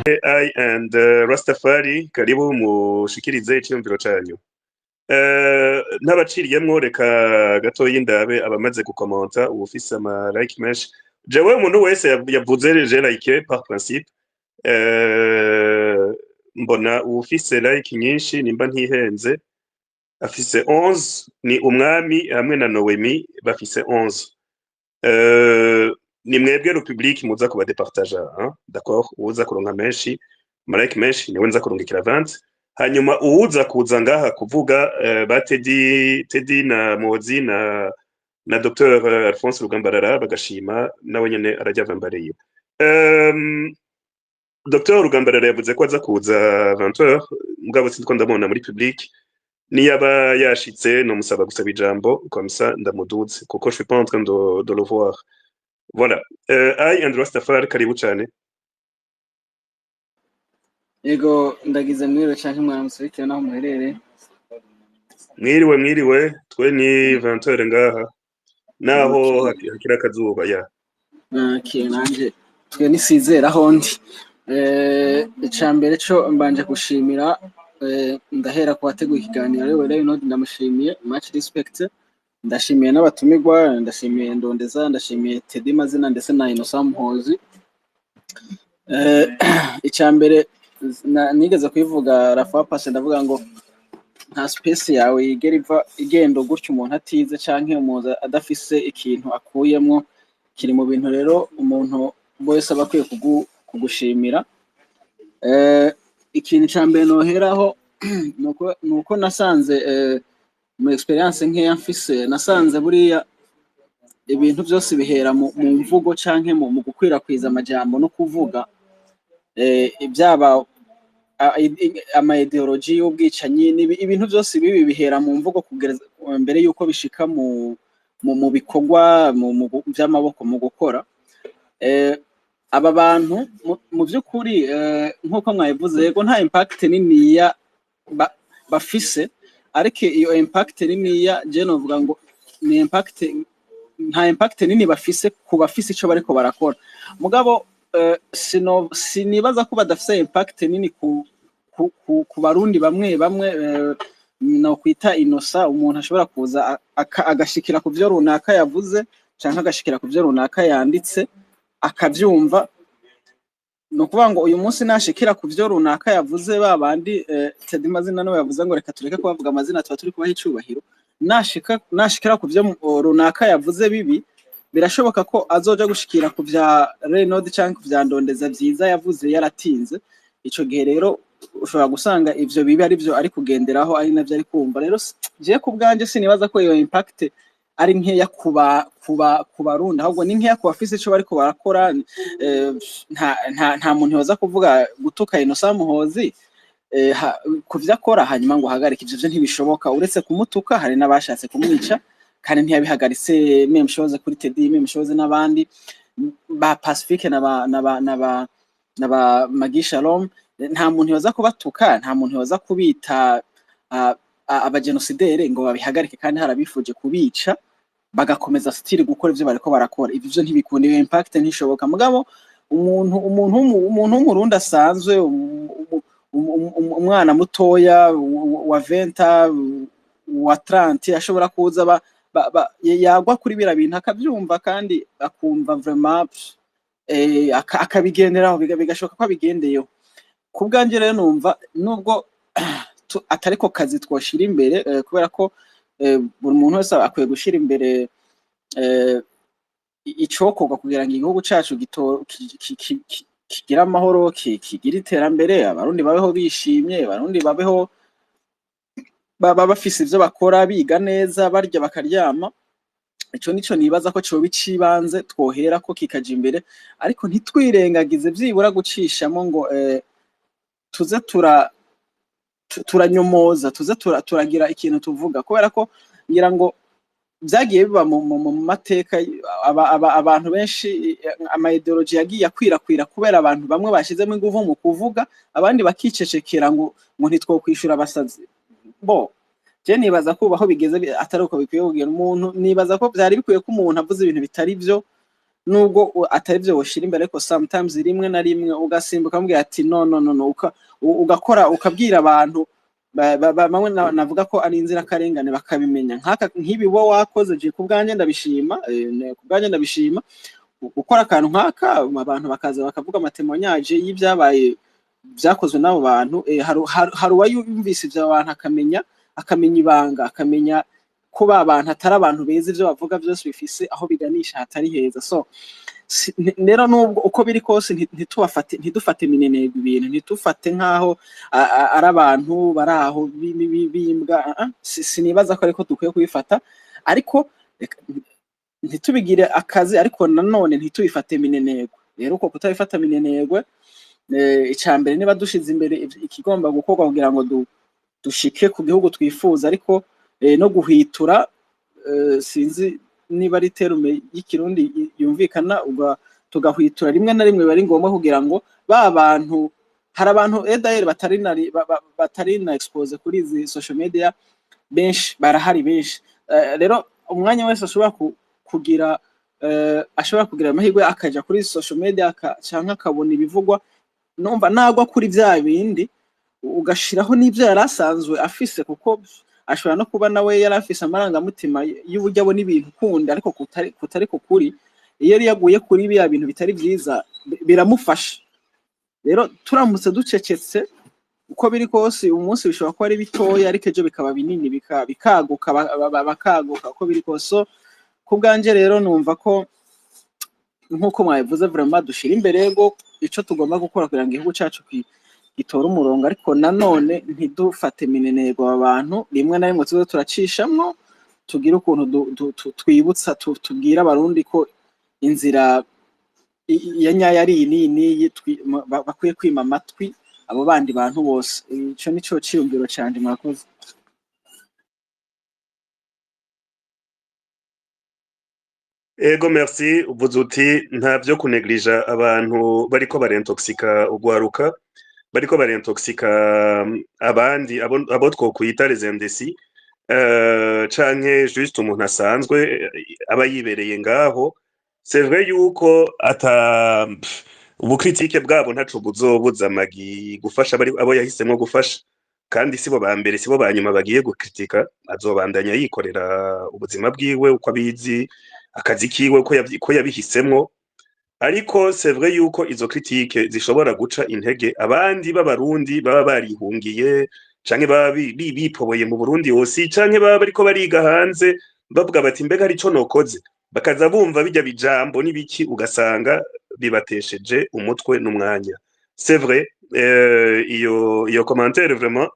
I and Rastafari, karibu mushikirize iciyumviro canyu. N'abaciriyemwo, reka gatoyi ndabe abamaze gukomanta, uwufise ama like menshi. Jewe umuntu wese yavuze, je like par principe. Mbona uwufise like nyinshi, nimba ntihenze, afise 11, ni Umwami hamwe na Noemi, bafise 11. Ni mwebwe le public muza kubadepartaja, hein? D'accord, uwuza kuronka menshi, ama like menshi, niwe nza kurungikira 20. Hanyuma uwuza kuza ngaha kuvuga, ba Teddy, Teddy na Mozi na Dr Alphonse Rugambarara, bagashima, nawe nyene arajya vambariye. Dr Rugambarara yavuze ko aza kuza 20h, mugabo sindiko ndamubona muri public. Niyaba yashitse, nomusaba gusaba ijambo, comme ça ndamuduze, kuko je suis pas en train de le voir. Voilà. I and Rastafari, karibu cane. Yego, ndagize mwiriwe canke mwaramutse bitewe n'aho muherereye. Mwiriwe, mwiriwe, twe ni 20h ngaha, naho hakiri akazuba ya. Okay, nanje twe nisizera aho ndi. Ica mbere co mbanje gushimira, ndahera ku wateguye ikiganiro ariwe Leonard, ndamushimiye, much respect. Ndashimiye n'abatumirwa, ndashimiye Ndondeza, ndashimiye Teddy Mazina ndetse na Innocent Muhozi. Ica mbere nigeze kubivuga Rafa Pase, ndavuga ngo nta space yawe yigera iva igenda gutyo umuntu atize canke umuntu adafise ikintu akuyemwo kiri mu bintu. Rero umuntu wese aba akwiye kugushimira. Ikintu ca mbere noheraho nuko nasanze, mu experience nkeya mfise, nasanze buriya ibintu byose bihera mu mvugo canke mu gukwirakwiza amajambo no kuvuga, byaba ama idéologie y'ubwicanyi, ibintu byose bibi bihera mu mvugo kugeza mbere yuko bishika mu bikorwa mu vy'amaboko mu gukora. Aba bantu mu vy'ukuri, nk'uko mwabivuze, yego, nta impact niniya bafise, ariko iyo impact niniya je novuga ngo ni impact, nta impact nini bafise ku bafise ico bariko barakora. Mugabo sinibaza ko badafise impact nini ku Barundi bamwe bamwe, no kwita inosa umuntu ashobora kuza agashikira ku vyo runaka yavuze canke agashikira ku vyo runaka yanditse akavyumva. Ni ukuvuga ngo uyu munsi nashikira ku vyo runaka yavuze, ba bandi, Teddy Mazina niwe yavuze ngo reka tureke kubavuga amazina, tuba turi kubaha icubahiro. Nashikira ku vyo runaka yavuze bibi, birashoboka ko azoja gushikira ku vya Renaud canke ku vya Ndondeza vyiza yavuze yaratinze. Ico gihe rero ushobora gusanga ivyo bibi ari vyo ari kugenderaho, ari navyo ari kumva. Rero je ku bwanje sinibaza ko iyo impact ari nkeya ku Barundi, ahubwo ni nkeya ku bafise ico bariko barakora. Nta muntu yoza kuvuga, gutuka Innocent Muhozi ku vyo akora hanyuma ngo ahagarike. Ivyo vyo ntibishoboka. Uretse kumutuka, hari n'abashatse kumwica kandi ntiyabihagaritse. Même chose kuri Teddy, même chose n'abandi ba Pacifique na ba Magi Shalom. Nta muntu yoza kubatuka, nta muntu yoza kubita abagenosidere ngo babihagarike, kandi harabifuje kubica, bagakomeza still gukora ivyo bariko barakora. Ivyo vyo ntibikunda, iyo impact ntishoboka. Mugabo umuntu w'Umurundi asanzwe, umwana mutoya wa 20, wa 30, ashobora kuza yagwa kuri biriya bintu akavyumva kandi akumva vraiment, akabigenderaho, bigashoboka ko abigendeyeho. Ku bwanjye rero numva nubwo atariko kazi twoshira imbere, kubera ko buri muntu wese akwiye gushira imbere icokorwa kugira ngo igihugu cacu kigire amahoro, kigire iterambere, Abarundi babeho bishimye, Abarundi babeho baba bafise ivyo bakora, biga neza, barya bakaryama. Ico nico nibaza ko coba icibanze twohera ko kikaja imbere, ariko ntitwirengagize vyibura gucishamo ngo tuze turanyomoza, tuze turagira ikintu tuvuga, kubera ko ngira ngo vyagiye biba mu mateka, abantu benshi, ama idéologie yagiye akwirakwira kubera abantu bamwe bashizemo inguvu mu kuvuga, abandi bakicecekera ngo ntitwokwishura abasazi. Bo je nibaza ko ubu aho bigeze atari uko bikwiye kugira umuntu. Nibaza ko vyari bikwiye ko umuntu avuze ibintu bitari vyo. Nubwo atari byo woshira imbere, ariko sometimes, rimwe na rimwe, ugasimbuka ukamubwira ati: "No, no, no, no." Ugakora, ukabwira abantu bamwe navuga ko ari inzirakarengane, bakabimenya. Nk'aka, nk'ibi bo wakoze, je ku bwanjye ndabishima, ku bwanjye ndabishima gukora akantu nk'aka, abantu bakaza bakavuga ama témoignages y'ibyabaye byakozwe n'abo bantu. Hari uwayumvise ivyo bantu, akamenya ibanga, akamenya ko ba bantu atari abantu beza, ivyo bavuga byose bifise aho biganisha hatari heza. So rero nubwo uko biri kose, ntitubafate, ntidufate minenegwe ibintu, ntitufate nk'aho ari abantu bari aho b'imbwa. Sinibaza ko ariko dukwiye kubifata, ariko ntitubigire akazi, ariko nanone ntitubifate minenegwe. Rero uko kutabifata minenegwe, ica mbere niba dushize imbere ikigomba gukorwa kugira ngo dushike ku gihugu twifuza, ariko no guhwitura, sinzi niba ari terme y'ikirundi yumvikana, tugahwitura rimwe na rimwe biba ari ngombwa kugira ngo ba bantu, hari abantu edayeri batari na exposé kuri izi social media, benshi barahari, benshi. Rero umwanya wese ashobora kugira, ashobora kugira amahirwe akaja kuri social media canke akabona ibivugwa, numva nagwa kuri vya bindi, ugashiraho n'ivyo yari asanzwe afise, kuko ashobora no kuba nawe yari afise amarangamutima y'uburyo abona ibintu kundi, ariko kutari kukuri. Iyo yari yaguye kuri biriya bintu bitari vyiza, biramufasha. Rero turamutse ducecetse, uko biri kose, uyu munsi bishobora kuba ari bitoya, ariko ejo bikaba binini, bikaguka, bakaguka uko biri kose. So ku bwanje rero numva ko, nk'uko mwabivuze, vraiment dushira imbere go ico tugomba gukora kugira ngo igihugu cacu gitore umurongo, ariko nanone ntidufate minenegwe aba bantu. Rimwe na rimwe tuze turacishamwo, tugire ukuntu twibutsa, tubwire abarundi ko inzira ya nyayo ari iyi n'iyi n'iyi, bakwiye kwima amatwi abo bandi bantu bose. Ico nico ciyumviro canje, murakoze. Ego, merci. Uvuze uti nta vyo kuneglija abantu bariko barintoxika ugwaruka, bariko barintoxika abandi, abo twokwita les indécis, canke juste umuntu asanzwe aba yibereye ngaho. C'est vrai yuko ata ubu critique bwabo ntaco buzobuza Magi gufasha bari abo yahisemwo gufasha, kandi sibo ba mbere, sibo ba nyuma bagiye gukritika. Azobandanya yikorera ubuzima bwiwe uko abizi, akazi kiwe uko yabihisemwo. Ariko c'est vrai yuko izo critique zishobora guca intege abandi b'abarundi baba barihungiye, canke baba bipoboye mu Burundi hose, canke baba bariko bariga hanze, bavuga bati: "Mbega hari ico nokoze?" Bakaza bumva bijya bijambo n'ibiki, ugasanga bibatesheje umutwe n'umwanya. C'est vrai, iyo commentaire vraiment,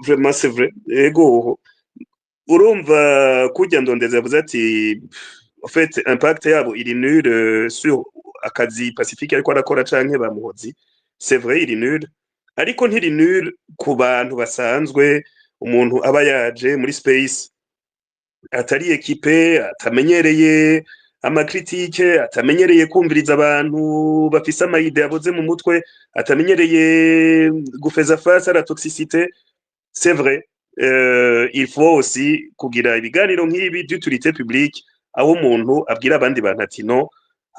vraiment c'est vrai. Ego, urumva kurya Ndondeza yavuze ati en fait impact yabo iri nul sur akazi Pacifique ariko arakora canke bamuhozi. C'est vrai, iri nul, ariko ntiri nul ku bantu basanzwe. Umuntu aba yaje muri space atari équipé, atamenyereye ama critiques, atamenyereye kumviriza abantu bafise ama idées aboze mu mutwe, atamenyereye gufeza face à la toxicité. C'est vrai, il faut aussi kugira ibiganiro nk'ibi d'utilité publique, aho umuntu abwira abandi bantu ati: "No,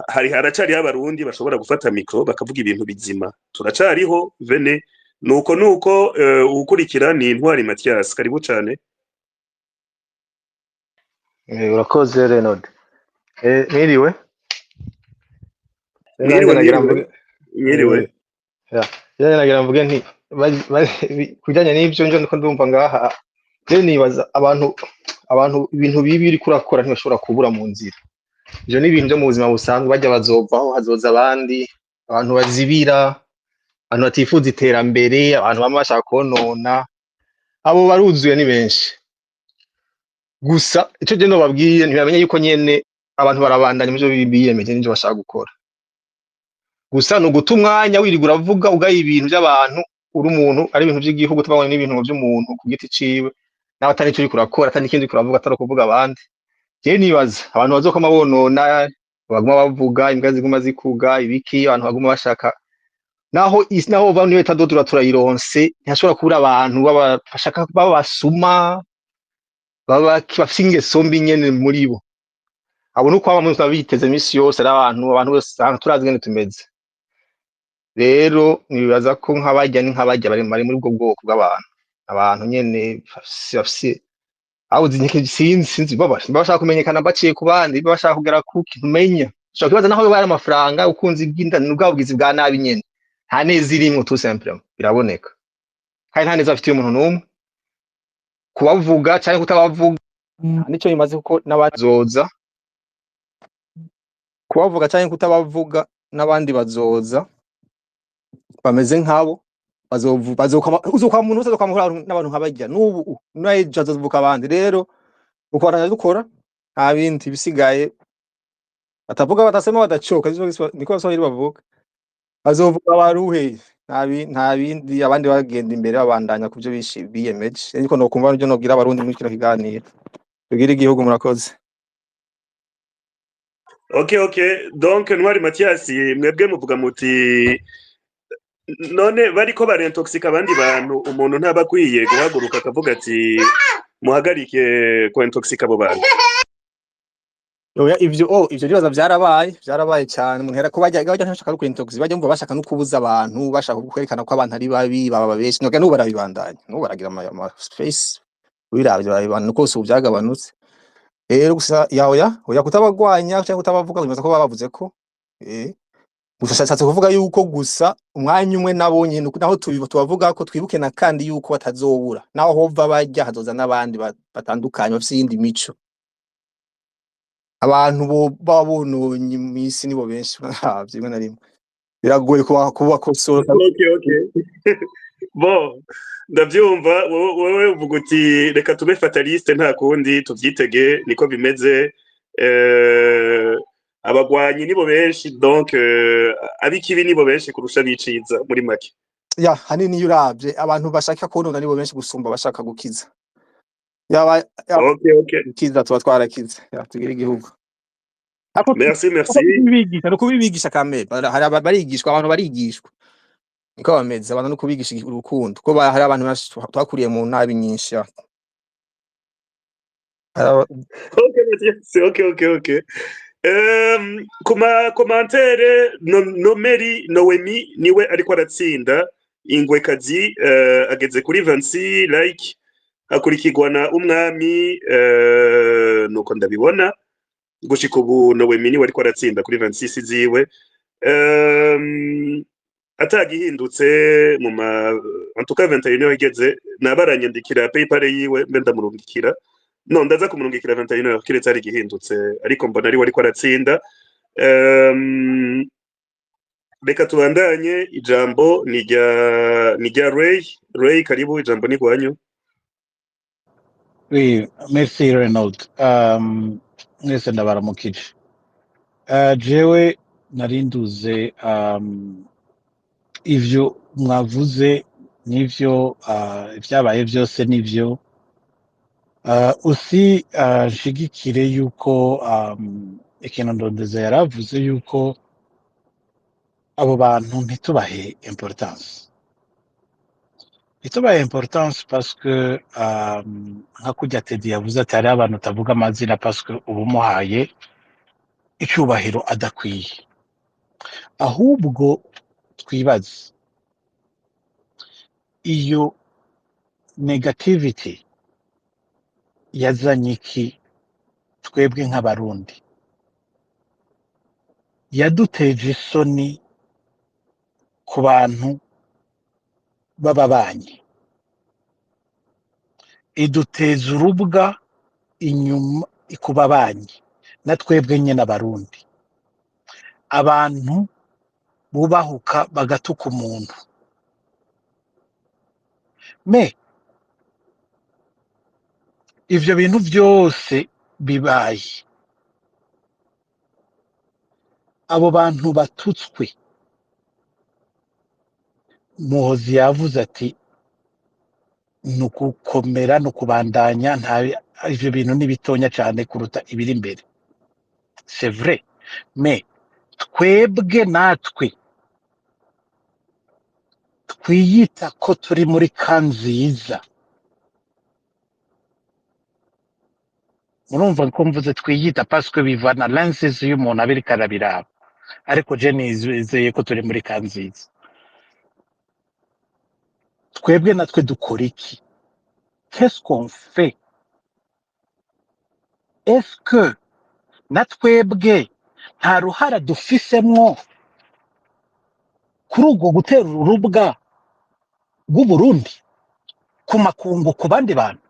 hari haracariho abarundi bashobora gufata micro bakavuga ibintu bizima, turacariho vene." Nuko uwukurikira ni Intwari Mathias, karibu cane. Urakoze Renod. Mwiriwe. Mwiriwe. Nanjye nagira Mwiriwe. mvuge Mwiriwe. Ya, nanjye nagira mvuge nti kubijanye n'ivyo nje ndiko ndumva ngaha, je nibaza abantu ibintu bibi uriko urakora ntibashobora kubura mu nzira. Ivyo ni ibintu vyo mu buzima busanzwe, barya bazovaho hazoza abandi, abantu bazibira, abantu batifuza iterambere, abantu bama bashaka konona, abo baruzuye ni benshi. Gusa ico je nobabwiye, ntibamenye yuko nyene abantu barabandanya muvyo biyemeje n'ivyo bashaka gukora. Gusa ni uguta umwanya wirirwa uravuga ugaya ibintu by'abantu, uri umuntu ari ibintu by'igihugu, tubabona n'ibintu by'umuntu ku giti ciwe, nawe atari ico uriko urakora, atari n'ikindi uriko uravuga atari ukuvuga abandi. Jewe nibaza abantu bazokoma bonona, baguma bavuga, imbwa ziguma zikuga ibiki, abantu baguma bashaka naho isi naho bava niyo itadodora turayironse, ntihashobora kubura abantu baba bashaka b'abasuma, baba bafise ingeso mbi nyene muri bo. Abo nuko baba muzi biteze imisi yose ari abantu bose usanga turazi ingene tumeze. Rero nibaza ko nk'abarya ni nk'abarya bari muri ubwo bwoko bw'abantu, abantu nyene bafise abuze inkeke, sinzi baba bashaka kumenyekana baciye ku bandi, baba bashaka kugera ku kintu umenya. Ushobora kwibaza naho yoba ari amafaranga ukunze iby'inda n'ubwa bugizi bwa nabi nyene, nta neza irimwo, tout simplement biraboneka, kandi nta neza bafitiye umuntu n'umwe. Kubavuga canke kutabavuga nico bimaze, kuko n'abazoza kubavuga canke kutabavuga, n'abandi bazoza bameze nkabo, bazokwama uzokwama umuntu wese azokwama ahura n'abantu nkabarya n'ubu n'ejo hazovuka abandi. Rero ukubandanya dukora, nta bindi bisigaye. Batavuga batasema badacoka, niko abaswahili bavuga. Bazovuga baruhe, nta bindi, abandi bagenda imbere, babandanya kuvyo biyemeje. Ariko nokumva nivyo nobwira abarundi muri kino kiganiro, tugire igihugu. Murakoze. Ok, donc Ntwari Mathias, mwebwe muvuga muti none bariko barintoxika abandi bantu, umuntu ntaba akwiye guhaguruka akavuga ati muhagarike kuintoxika abo bantu? Oya, ivyo bibaza vyarabaye cyane. Umuntu hera ko bajya ntashaka no kwintox, bajya umva bashaka no kubuza abantu, bashaka kwerekana ko abantu ari babi, baba benshi noga. N'ubu barabibandanya, n'ubu baragira ama space, wiravye barabibandanya kose. Ubu vyagabanutse rero. Gusa ya oya, kutabagwanya cyangwa kutabavuga, bibaza ko baba bavuze ko gusa ashatse kuvuga yuko gusa umwanya umwe nabo nyene naho tubavuga ko twibuke na kandi yuko batazobura naho hova bajya, hazoza n'abandi batandukanye bafise iyindi mico. Abantu bo baba bononye mw'isi nibo benshi, baravye rimwe na rimwe biragoye kubakosora. Ok, bon, ndavyumva. Wewe uvuga uti reka tube fataliste, nta kundi, tuvyitege, niko bimeze. Abagwanyi nibo benshi, donc abikibi nibo benshi kurusha abiciza muri make. Ya, hanini iyo uravye abantu bashaka konona nibo benshi gusumba abashaka gukiza. Yaba Ok. gukiza tuba twarakize. Ya, tugira igihugu. Ariko Merci, merci. kubibigisha no kubibigisha kamere. Hari barigishwa, abantu barigishwa, niko bameze abantu, no kubigisha urukundo, ko hari abantu benshi twakuriye mu nabi nyinshi, ya. Ok, Mathias, ok. Kuma commentaire no, Nomeri Noemi niwe ariko aratsinda ingwekazi, ageze kuri 26 like, akurikirwa na umwami. Nuko ndabibona gushika ubu, Noemi niwe ariko aratsinda kuri 26 ziwe. Atagihindutse mu ma en tout cas 21 igeze nabaranyandikira PayPal yiwe mbe ndamurungikira. No ndaza kumurungikira 21 kiretse hari igihindutse, ariko mbona ariwe ariko aratsinda. Reka tubandanye, ijambo ni rya Ray. Ray, karibu, ijambo ni rwanyu. Oui, merci Renaud. Mwese ndabaramukije. Jewe narinduze ivyo mwavuze nivyo, ivyabaye vyose nivyo. Usi nshigikire yuko ikintu Ndondeza yaravuze yuko abo bantu ntitubahe importance, ntitubahe importance parce que nka kurya Teddy yavuze ati hariho abantu utavuga amazina parce que uba umuhaye icubahiro adakwiye. Ahubwo twibaze iyo negativity yazanye iki twebwe nk'abarundi, yaduteje isoni ku bantu b'ababanyi, iduteza urubwa inyuma ku babanyi na twebwe nyene abarundi. Abantu bubahuka bagatuka umuntu me ivyo bintu vyose bibaye, abo bantu batutswe, Muhozi yavuze ati ni ukukomera, ni ukubandanya, nta ivyo bintu ni bitonya cane kuruta ibiri imbere. C'est vrai, mais twebwe natwe twiyita ko turi muri ka nziza. Murumva ko mvuze twiyita parce que biva na lenses y'umuntu abiriko arabiraba, ariko je nizeye ko turi muri camp nziza. Twebwe natwe dukora iki? Qu'est-ce qu'on fait? Est-ce que na twebwe nta ruhara dufisemwo kuri ubwo gutera urubwa rw'Uburundi ku makungu, ku bandi bantu?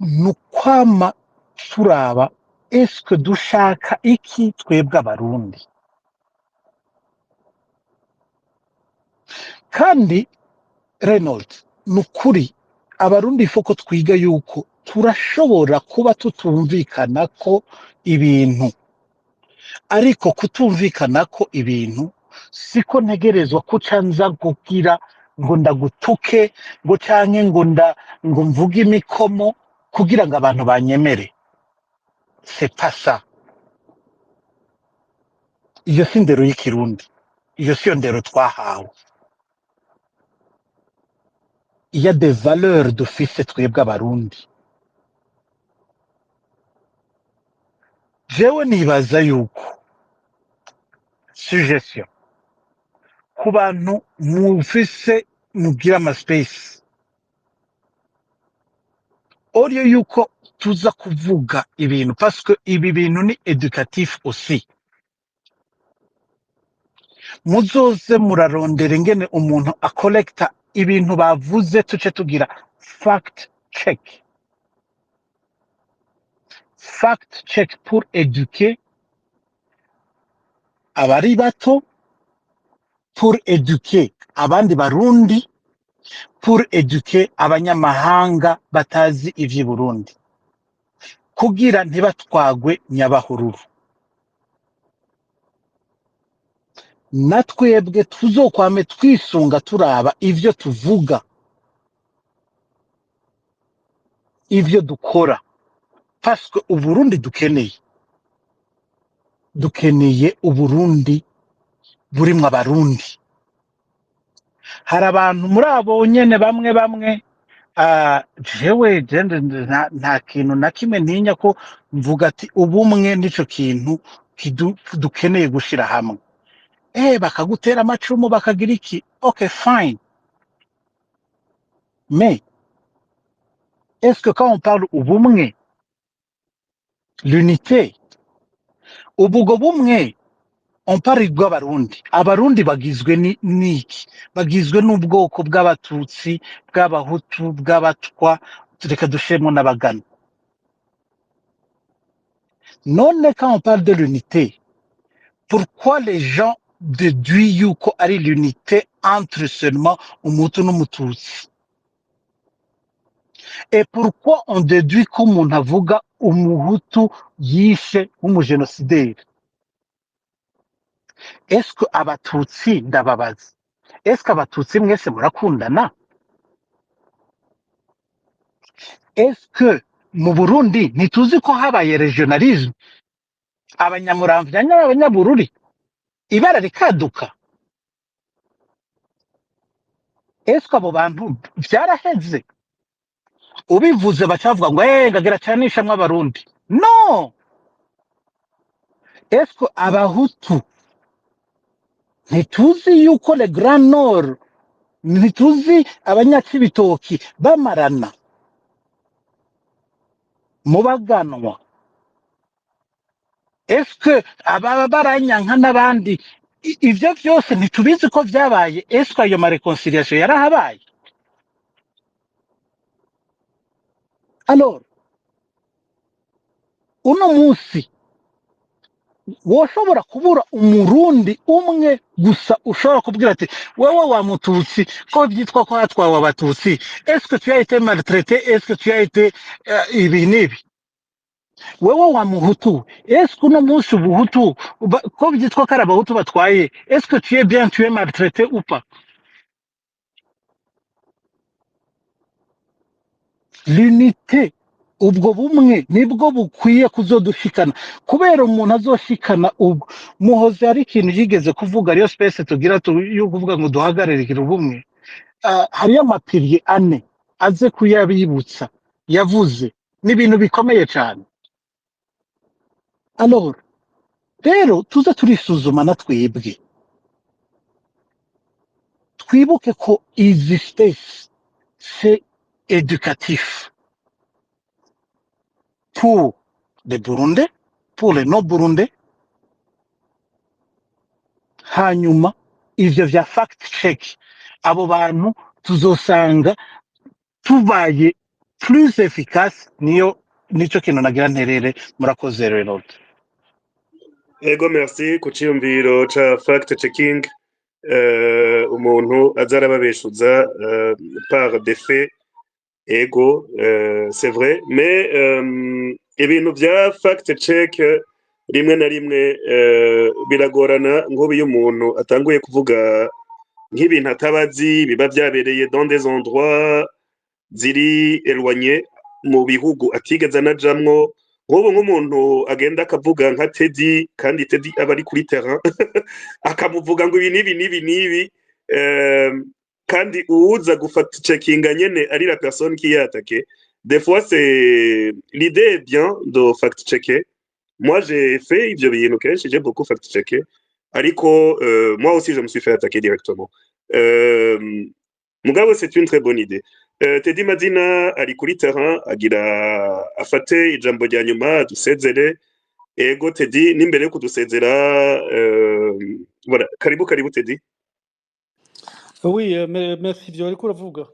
Ni ukwama turaba eske dushaka iki twebwe Abarundi. Kandi Reynold, ni ukuri Abarundi foko twiga yuko turashobora kuba tutumvikana ko ibintu, ariko kutumvikana ko ibintu siko ntegerezwa kuca nza kugira ngo ndagutuke, ngo canke ngo nda ngo mvuge imikomo kugira ngo abantu banyemere. C'est pas ça. Iyo si ndero y'Ikirundi, iyo siyo ndero twahawe. Il y a des valeurs dufise twebwe Abarundi. Jewe nibaza yuko suggestion ku bantu mufise mugira ama space, au lieu yuko tuza kuvuga ibintu, parce que ibi bintu ni éducatif aussi, muzoze murarondera ingene umuntu akolekta ibintu bavuze, tuce tugira fact check, fact check pour éduquer abari bato, pour éduquer abandi Barundi, pour éduquer abanyamahanga batazi ivy'i Burundi, kugira ntibatwagwe nyabahururu. Na twebwe tuzokwame twisunga turaba ivyo tuvuga, ivyo dukora, parce que Uburundi dukeneye, dukeneye Uburundi burimwo Abarundi. Hari abantu muri abo nyene bamwe bamwe, jewe nta kintu na kimwe ntinya ko mvuga ati ubumwe nico kintu dukeneye gushira hamwe. Bakagutera amacumu, bakagira iki, okay, fine, mais est-ce que quand on parle ubumwe, l'unité, ubwo bumwe on parle bw'Abarundi, Abarundi bagizwe niki? Bagizwe n'ubwoko bw'Abatutsi, bw'Abahutu, bw'Abatwa, reka dushiremo n'Abagana. None quand on parle de l'unité, pourquoi les gens déduisent yuko ari l'unité entre seulement Umuhutu n'Umututsi? Et pourquoi on déduit ko umuntu avuga Umuhutu yishe w'umugenosideri? Est-ce que Abatutsi, ndababaza, est-ce que Abatutsi mwese murakundana? Est-ce que mu Burundi ntituzi ko habaye régionalisme, Abanyamuramvya n'Abanyabururi, ibara rikaduka? Est-ce que abo bantu vyaraheze? Ubivuze bacavuga ngo ngagira canishamwe Abarundi. No, est-ce que Abahutu ntituzi yuko le Grand Nord, ntituzi Abanyacibitoki bamarana mu baganwa? Est-ce que ababa baranyanka n'abandi, ivyo vyose ntitubizi ko vyabaye? Est-ce que ayo ma réconciliation yarahabaye? Alors uno munsi woshobora kubura Umurundi umwe gusa ushobora kubwira ati wewe wa Mututsi, ko byitwa ko hatwawe Abatutsi, est-ce que tu as été maltraité? Est-ce que tu as été ibi n'ibi? Wewe wa Muhutu, est-ce que uno munsi Ubuhutu ko byitwa ko ari Abahutu batwaye, est-ce que tu es bien, tu es maltraité ou pas? L'unité, ubwo bumwe nibwo bukwiye kuzodushikana, kubera umuntu azoshikana ubwo Muhozi hari ikintu yigeze kuvuga, ariyo space tugira yo kuvuga ngo duhagararire ubumwe. Hariyo ama piliers ane. Aze kuyabibutsa yavuze ni ibintu bikomeye cyane. Alors rero tuze turisuzuma na twebwe, twibuke ko izi space, c'est éducatif pour les Burundais, pour les non Burundais. Hanyuma ivyo vya fact check, abo bantu tuzosanga tubaye plus efficace. Niyo nico kintu nagira nterere. Murakoze, Renaud. Ego, merci ku ciyumviro ca fact checking. Umuntu aza arababeshuza par des faits. Ego, c'est vrai, mais ibintu vya fact check rimwe na rimwe biragorana. Nk'ubu iyo umuntu atanguye kuvuga nk'ibintu atabazi biba vyabereye dans des endroits ziri éloignés, mu bihugu atigeze anajamwo, nk'ubu nk'umuntu agenda akavuga nka Teddy, kandi Teddy aba ari kuri terrain, akamuvuga ngo ibi n'ibi n'ibi n'ibi, kandi uwuza gufata checkinga nyene ari la personne qui est attaquée. Des fois, c'est l'idée est bien de fact checker. Moi, j'ai fait ivyo bintu kenshi, j'ai beaucoup fact checké, ariko moi aussi je me suis fait attaquer directement. Mugabo c'est une très bonne idée. Teddy Madina ari kuri terrain, agira afate ijambo rya nyuma dusezere. Ego Teddy, n'imbere yo kudusezera, voilà, karibu, karibu Teddy. Oui, merci ivyo wariko uravuga.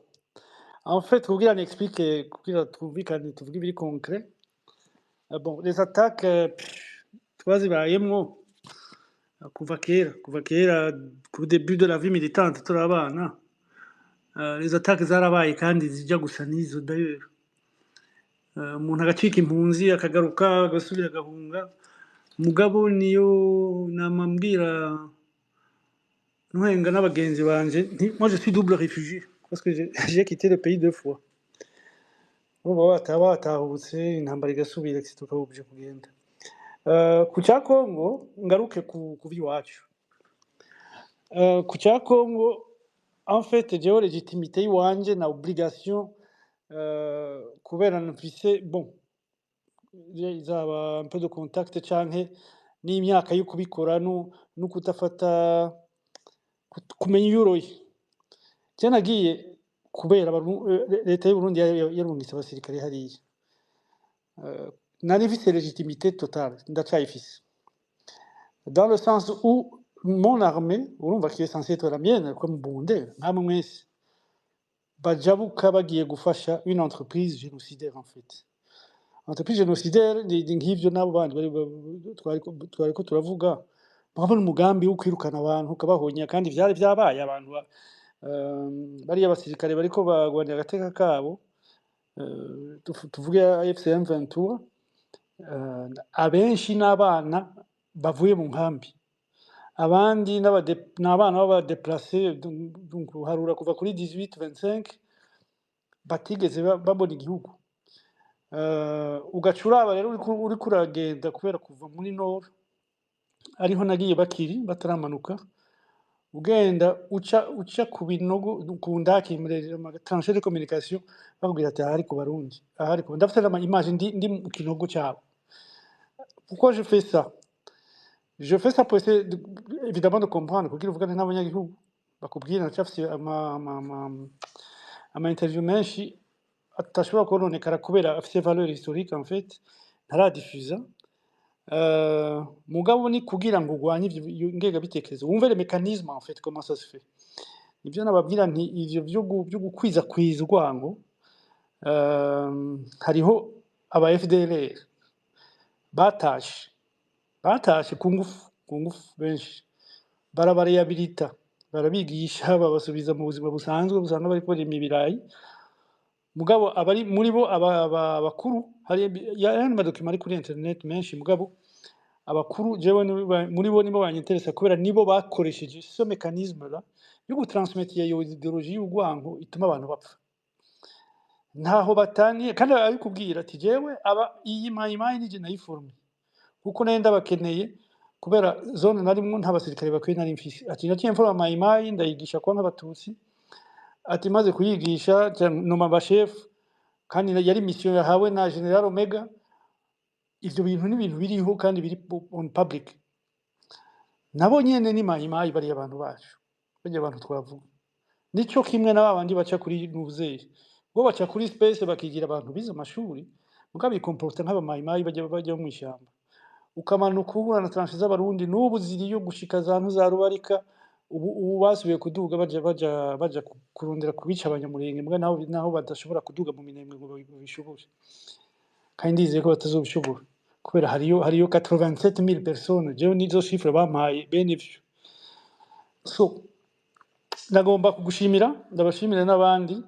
En fait, kugira nexplique, kugira twumvikane, tuvuge ibiri concret. Bon, les attaques, pff, twazibayemwo kuva kera, kuva kera, ku début de la vie militante turi abana. Les attaques zarabaye kandi zijya gusa n'izo d'ailleurs. Umuntu agacika impunzi, akagaruka, agasubira agahunga. Mugabo niyo nama mbwira ntwenga n'abagenzi banje nti moi je suis double réfugié parce que j'ai quitté le pays deux fois. Urumva bataba batahutse, intambara igasubira, etc., tukaba obligé kugenda. Ku cya Congo, ngaruke ku by'iwacu. Ku cya Congo, en fait, jewe légitimité y'iwanje na obligation, kubera mfise, bon, zaba un peu de contact canke n'imyaka yo kubikora no kudafata kumenya iyo uroye. Je nagiye kubera leta y'Uburundi yarungitse abasirikare hariya. Nari mfise légitimité totale, ndacayifise, dans le sens où mon armée, urumva, qui est censée être la mienne comme Burundais nkamwe mwese, bajabuka bagiye gufasha une entreprise génocidaire. En fait, entreprise génocidaire ni nk'ivyo n'abo bandi bari twariko turavuga. Murabona umugambi wo kwirukana abantu ukabahonya, kandi vyari vyabaye abantu bariya basirikare bariko bagwanira agateka kabo, tuvuge AFC M23, abenshi n'abana bavuye mu nkambi, abandi n'abana b'aba déplacés, donc harura kuva kuri 18 25 batigeze babona igihugu. Ugaca uraba rero uriko uragenda kubera kuva muri nord, ariho nagiye bakiri bataramanuka, ugenda uca ku binogo, ku ndaki, tranchée de communication, bakubwira ati ahari ku Barundi, ahari ku ndafite ama image ndi mu kinogo cyabo. Pourquoi je fais ça? Je fais ça pour essayer évidemment de comprendre, kugira uvugane n'abanyagihugu bakubwira. Ndacyafise ama interview menshi atashobora kononekara kubera afise valeur historique, en fait ntaradifuza. Mugabo ni kugira ngo urwanye ivyo iyo ngengabitekerezo, wumve les mécanismes, en fait, comment ça se fait. Nivyo nababwira nti ivyo vyo gukwiza urwango, hariho aba FDLR batashe ku ngufu, ku ngufu, benshi barabarehabilita, barabigisha, babasubiza mu buzima busanzwe, busanga bariko barima ibirayi. Mugabo abari muri bo abakuru, hari yandi ma documents ari kuri internet menshi, mugabo abakuru jewe muri bo nibo banyinteresa, kubera nibo bakoresheje ce mécanisme là yo gutransmettre iyo idéologie y'urwango ituma abantu bapfa. Ntaho bataniye kandi arabikubwira ati jewe aba iyi mayimayi nije nayiforme, kuko nari ndabakeneye kubera zone narimwo nta basirikare bakwiye nari mfise. Ati naciye mforma mayimayi, ndayigisha kuba nk'abatutsi. Ati maze kuyigisha noma abashefu, kandi yari mission yahawe na General Omega. Ivyo bintu ni ibintu biriho kandi biri on public. Nabo nyene ni mayimayi, bariya abantu bacu, barya abantu twavuga, nico kimwe na babandi baca kuri nuzeyi, bo baca kuri space bakigira abantu bize amashuri, mugabo bikomporta nk'abamayimayi bajya mu ishyamba. Ukamanuka uhura na tranchées z'Abarundi n'ubu ziriyo gushika za ntuza Rubarika. Ubu basubiye kuduga baja kurondera kubica Abanyamurenge, mbwa naho badashobora kuduga mu Minembwe ngo babishobore, kandi ndizeye ko batazobishobora kubera hariyo 87 000 personnes. Jewe nizo chiffre bampaye bene ivyo. So ndagomba kugushimira, ndabashimira n'abandi.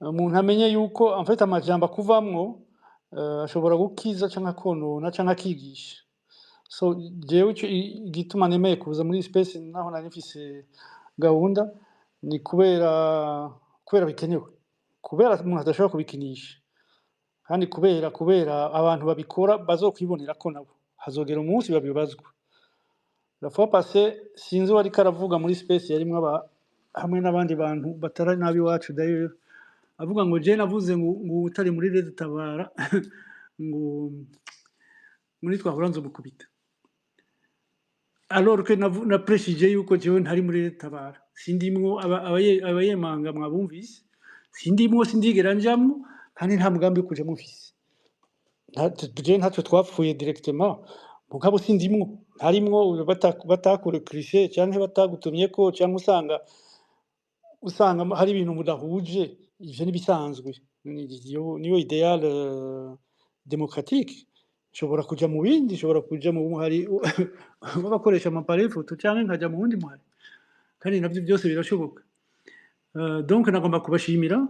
Umuntu amenye yuko en fait amajambo akuvamwo ashobora gukiza canke akonona canke akigisha. So jewe ico igituma nemeye kuza muri space, naho nari mfise gahunda, ni kubera bikenewe, kubera umuntu adashobora kubikinisha, kandi kubera abantu babikora bazokwibonera ko nabo hazogera umunsi babibazwa. La fois passée, sinzi uwariko aravuga muri space yarimwo aba hamwe n'abandi bantu batari n'abiwacu d'ailleurs, avuga ngo je navuze ngo utari muri Red Tabara ngo muri twahura nzomukubita, alors que na précisé yuko jewe ntari muri Red Tabara, sindimwo. Abayemanga mwabumvise, sindimwo, sindigera njamwo, kandi nta mugambi wo kujamwo mfise. Je ntacyo twapfuye directement, mugabo sindimwo, ntarimwo. Batakurecruté canke batagutumyeko, canke usanga hari ibintu mudahuje, ivyo nibisanzwe. Niyo idéal démocratique. Nshobora kuja mu bindi, nshobora kuja mu muhari w'abakoresha ama appareils photo, canke nkaja mu wundi muhari, kandi navyo byose birashoboka. Donc nagomba kubashimira,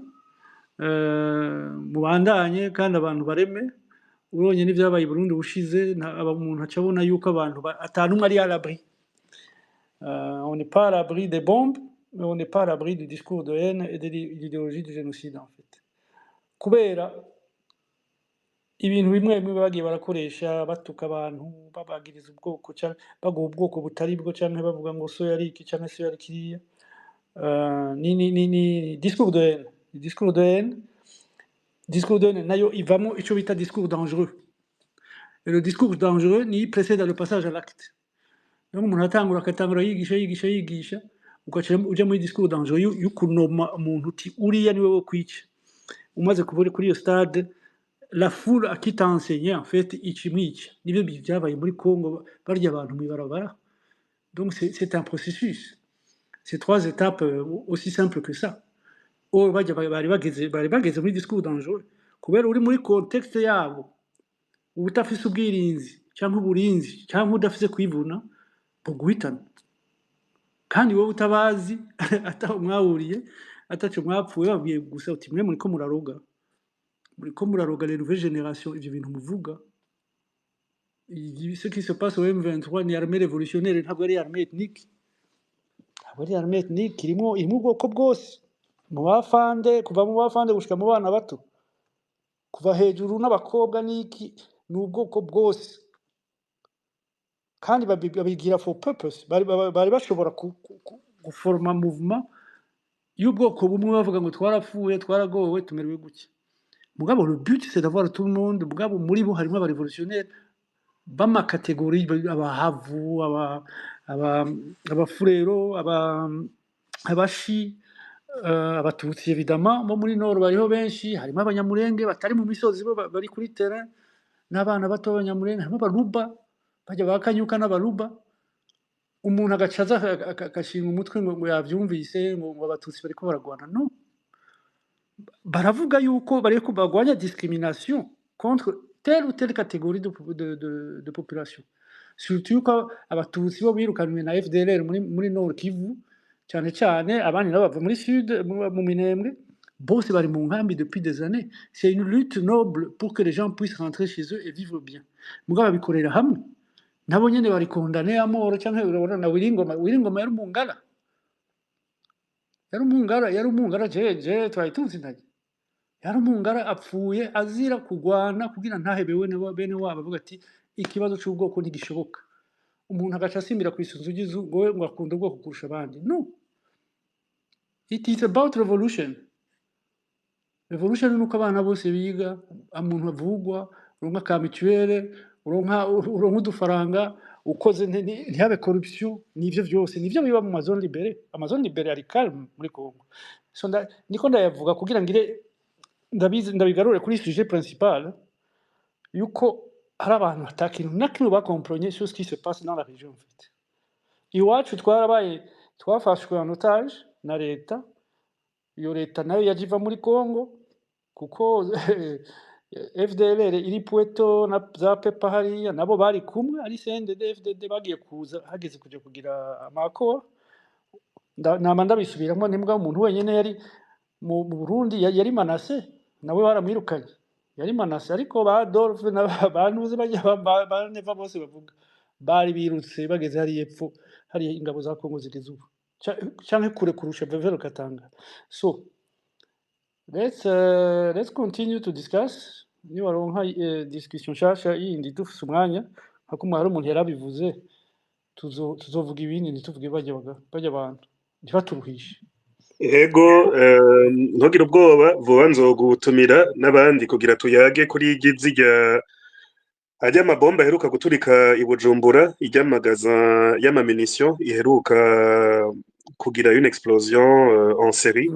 mubandanye kandi abantu bareme. Ubonye n'ivyabaye i Burundi ubushize, umuntu aca abona yuko abantu ata n'umwe ari à l'abri. On n'est pas à l'abri des bombes, mais on n'est pas à l'abri du discours de haine et de l'idéologie du génocide en fait, kubera ibintu bimwe bimwe bagiye barakoresha batuka abantu, babagiriza ubwoko canke baguha ubwoko butari bwo, canke bavuga ngo so yari iki canke so yari kiriya. Ni discours de haine, discours de haine, discours de haine nayo ivamo ico bita discours dangereux, et le discours dangereux ni précède le passage à l'acte. Donc umuntu atangura, akatangura yigisha, yigisha, yigisha, ugaca uja muri discours dangereux y'ukunoma umuntu uti uriya niwe wo kwica. Umaze kuba uri kuri iyo stade, la foule à qui t'a enseigné en fait icimwica. Nibyo byabaye muri Congo, barya abantu mw'ibarabara. Donc c'est un processus, c'est trois étapes, aussi simple que ça. Or bajya bari bageze muri discours dangereux kubera uri muri contexte yabo, uba udafise ubwirinzi cyangwa uburinzi cyangwa udafise kwivuna, buguhitana, kandi wowe utabazi, ataho mwahuriye, ataco mwapfuye. Babwiye gusa uti mwe muriko muraroga les nouvelles générations. Ivyo bintu muvuga, ce qui se passe au M23 ni armée révolutionnaire, ntabwo ari armée ethnique, ntabwo ari armée ethnique. Irimo ubwoko bwose, mu bafande, kuva mu bafande gushika mu bana bato, kuva hejuru n'abakobwa n'iki, ni ubwoko bwose. Kandi babigira for purpose. Bari bashobora guforma mouvement y'ubwoko bumwe, bavuga ngo twarapfuye, twaragowe, tumerewe gutya. Mugabo le but, c'est d'avoir tout le monde. Mugabo muri bo harimo aba révolutionnaires b'ama catégories, abahavu, abafurero, abashi, abatutsi évidemment bo muri nord bariho benshi, harimo Abanyamurenge batari mu misozi, bo bari kuri terrain n'abana bato b'Abanyamurenge, harimo Abaruba, bajya ba Kanyuka n'Abaruba. Umuntu agaca aza agashinga umutwe ngo yavyumvise, ngo Abatutsi bariko baragwana. No baravuga yuko bariko bagwanya discrimination contre telle ou telle catégorie de population, surtout yuko Abatutsi bo birukanwe na FDLR muri Nord Kivu cyane cyane, abandi nabo bava muri Sud, mu Minembwe. Bose bari mu nkambi depuis des années. C'est une lutte noble pour que les gens puissent rentrer chez eux et vivre bien, mugabo babikorera hamwe, nabo nyene bari condamnés à mort. Canke urabona na Wiringoma, Wiringoma yari umungara, yari umungara, yari umungara. Je twari tuzinanye, yari umungara, apfuye azira kugwana kugira ntahebewe na bene wabo. Avuga ati ikibazo c'ubwoko ntigishoboka. Umuntu agaca asimbira kw'isunzu ry'izu ngo we ngo akunda ubwoko kurusha abandi. No It is about revolution. Revolution ni uko abana bose biga, umuntu avugwa, uronka ka mutuelle, uronka udufaranga, ukoze ntihabe corruption. Nivyo vyose nivyo biba mu ma zones libérées. Ama zones libérées ari calme muri Congo. So niko ndayavuga kugira ngire ndabizi, ndabigarure kuri sujet principal, yuko hari abantu ata kintu na kimwe bakompronye sur ce qui se passe dans la région. En fait, iwacu twarabaye, twafashwe en otage na leta. Iyo leta nayo yaje iva muri Congo, kuko FDLR iri Pweto na za Pepa hariya nabo bari kumwe, ari CNDD FDD, bagiye kuza hageze kuja kugira amakoro. Nama ndabisubiramo, ntimbwa umuntu wenyene yari mu Burundi yari Manase, nawe baramwirukanye, yari Manase. Ariko ba Adolphe na ba Ntuze bajya ba Neva bose bavuga bari birutse bageze hariya epfo, hariya ingabo za Congo zigeze ubu, canke kure kurusha vers Katanga. So let's continue to discuss. Niwaronka discussion nshasha yindi, dufise umwanya, nka kumwe hari umuntu yarabivuze, tuzovuga ibindi, ntituvuge bajya abantu ntibaturuhishe. Ego, ntugire ubwoba, vuba nzogutumira n'abandi kugira tuyage kuri zirya ajya amabomba aheruka guturika i Bujumbura, ijya magasin y'ama munitions iheruka kugira une explosion en série,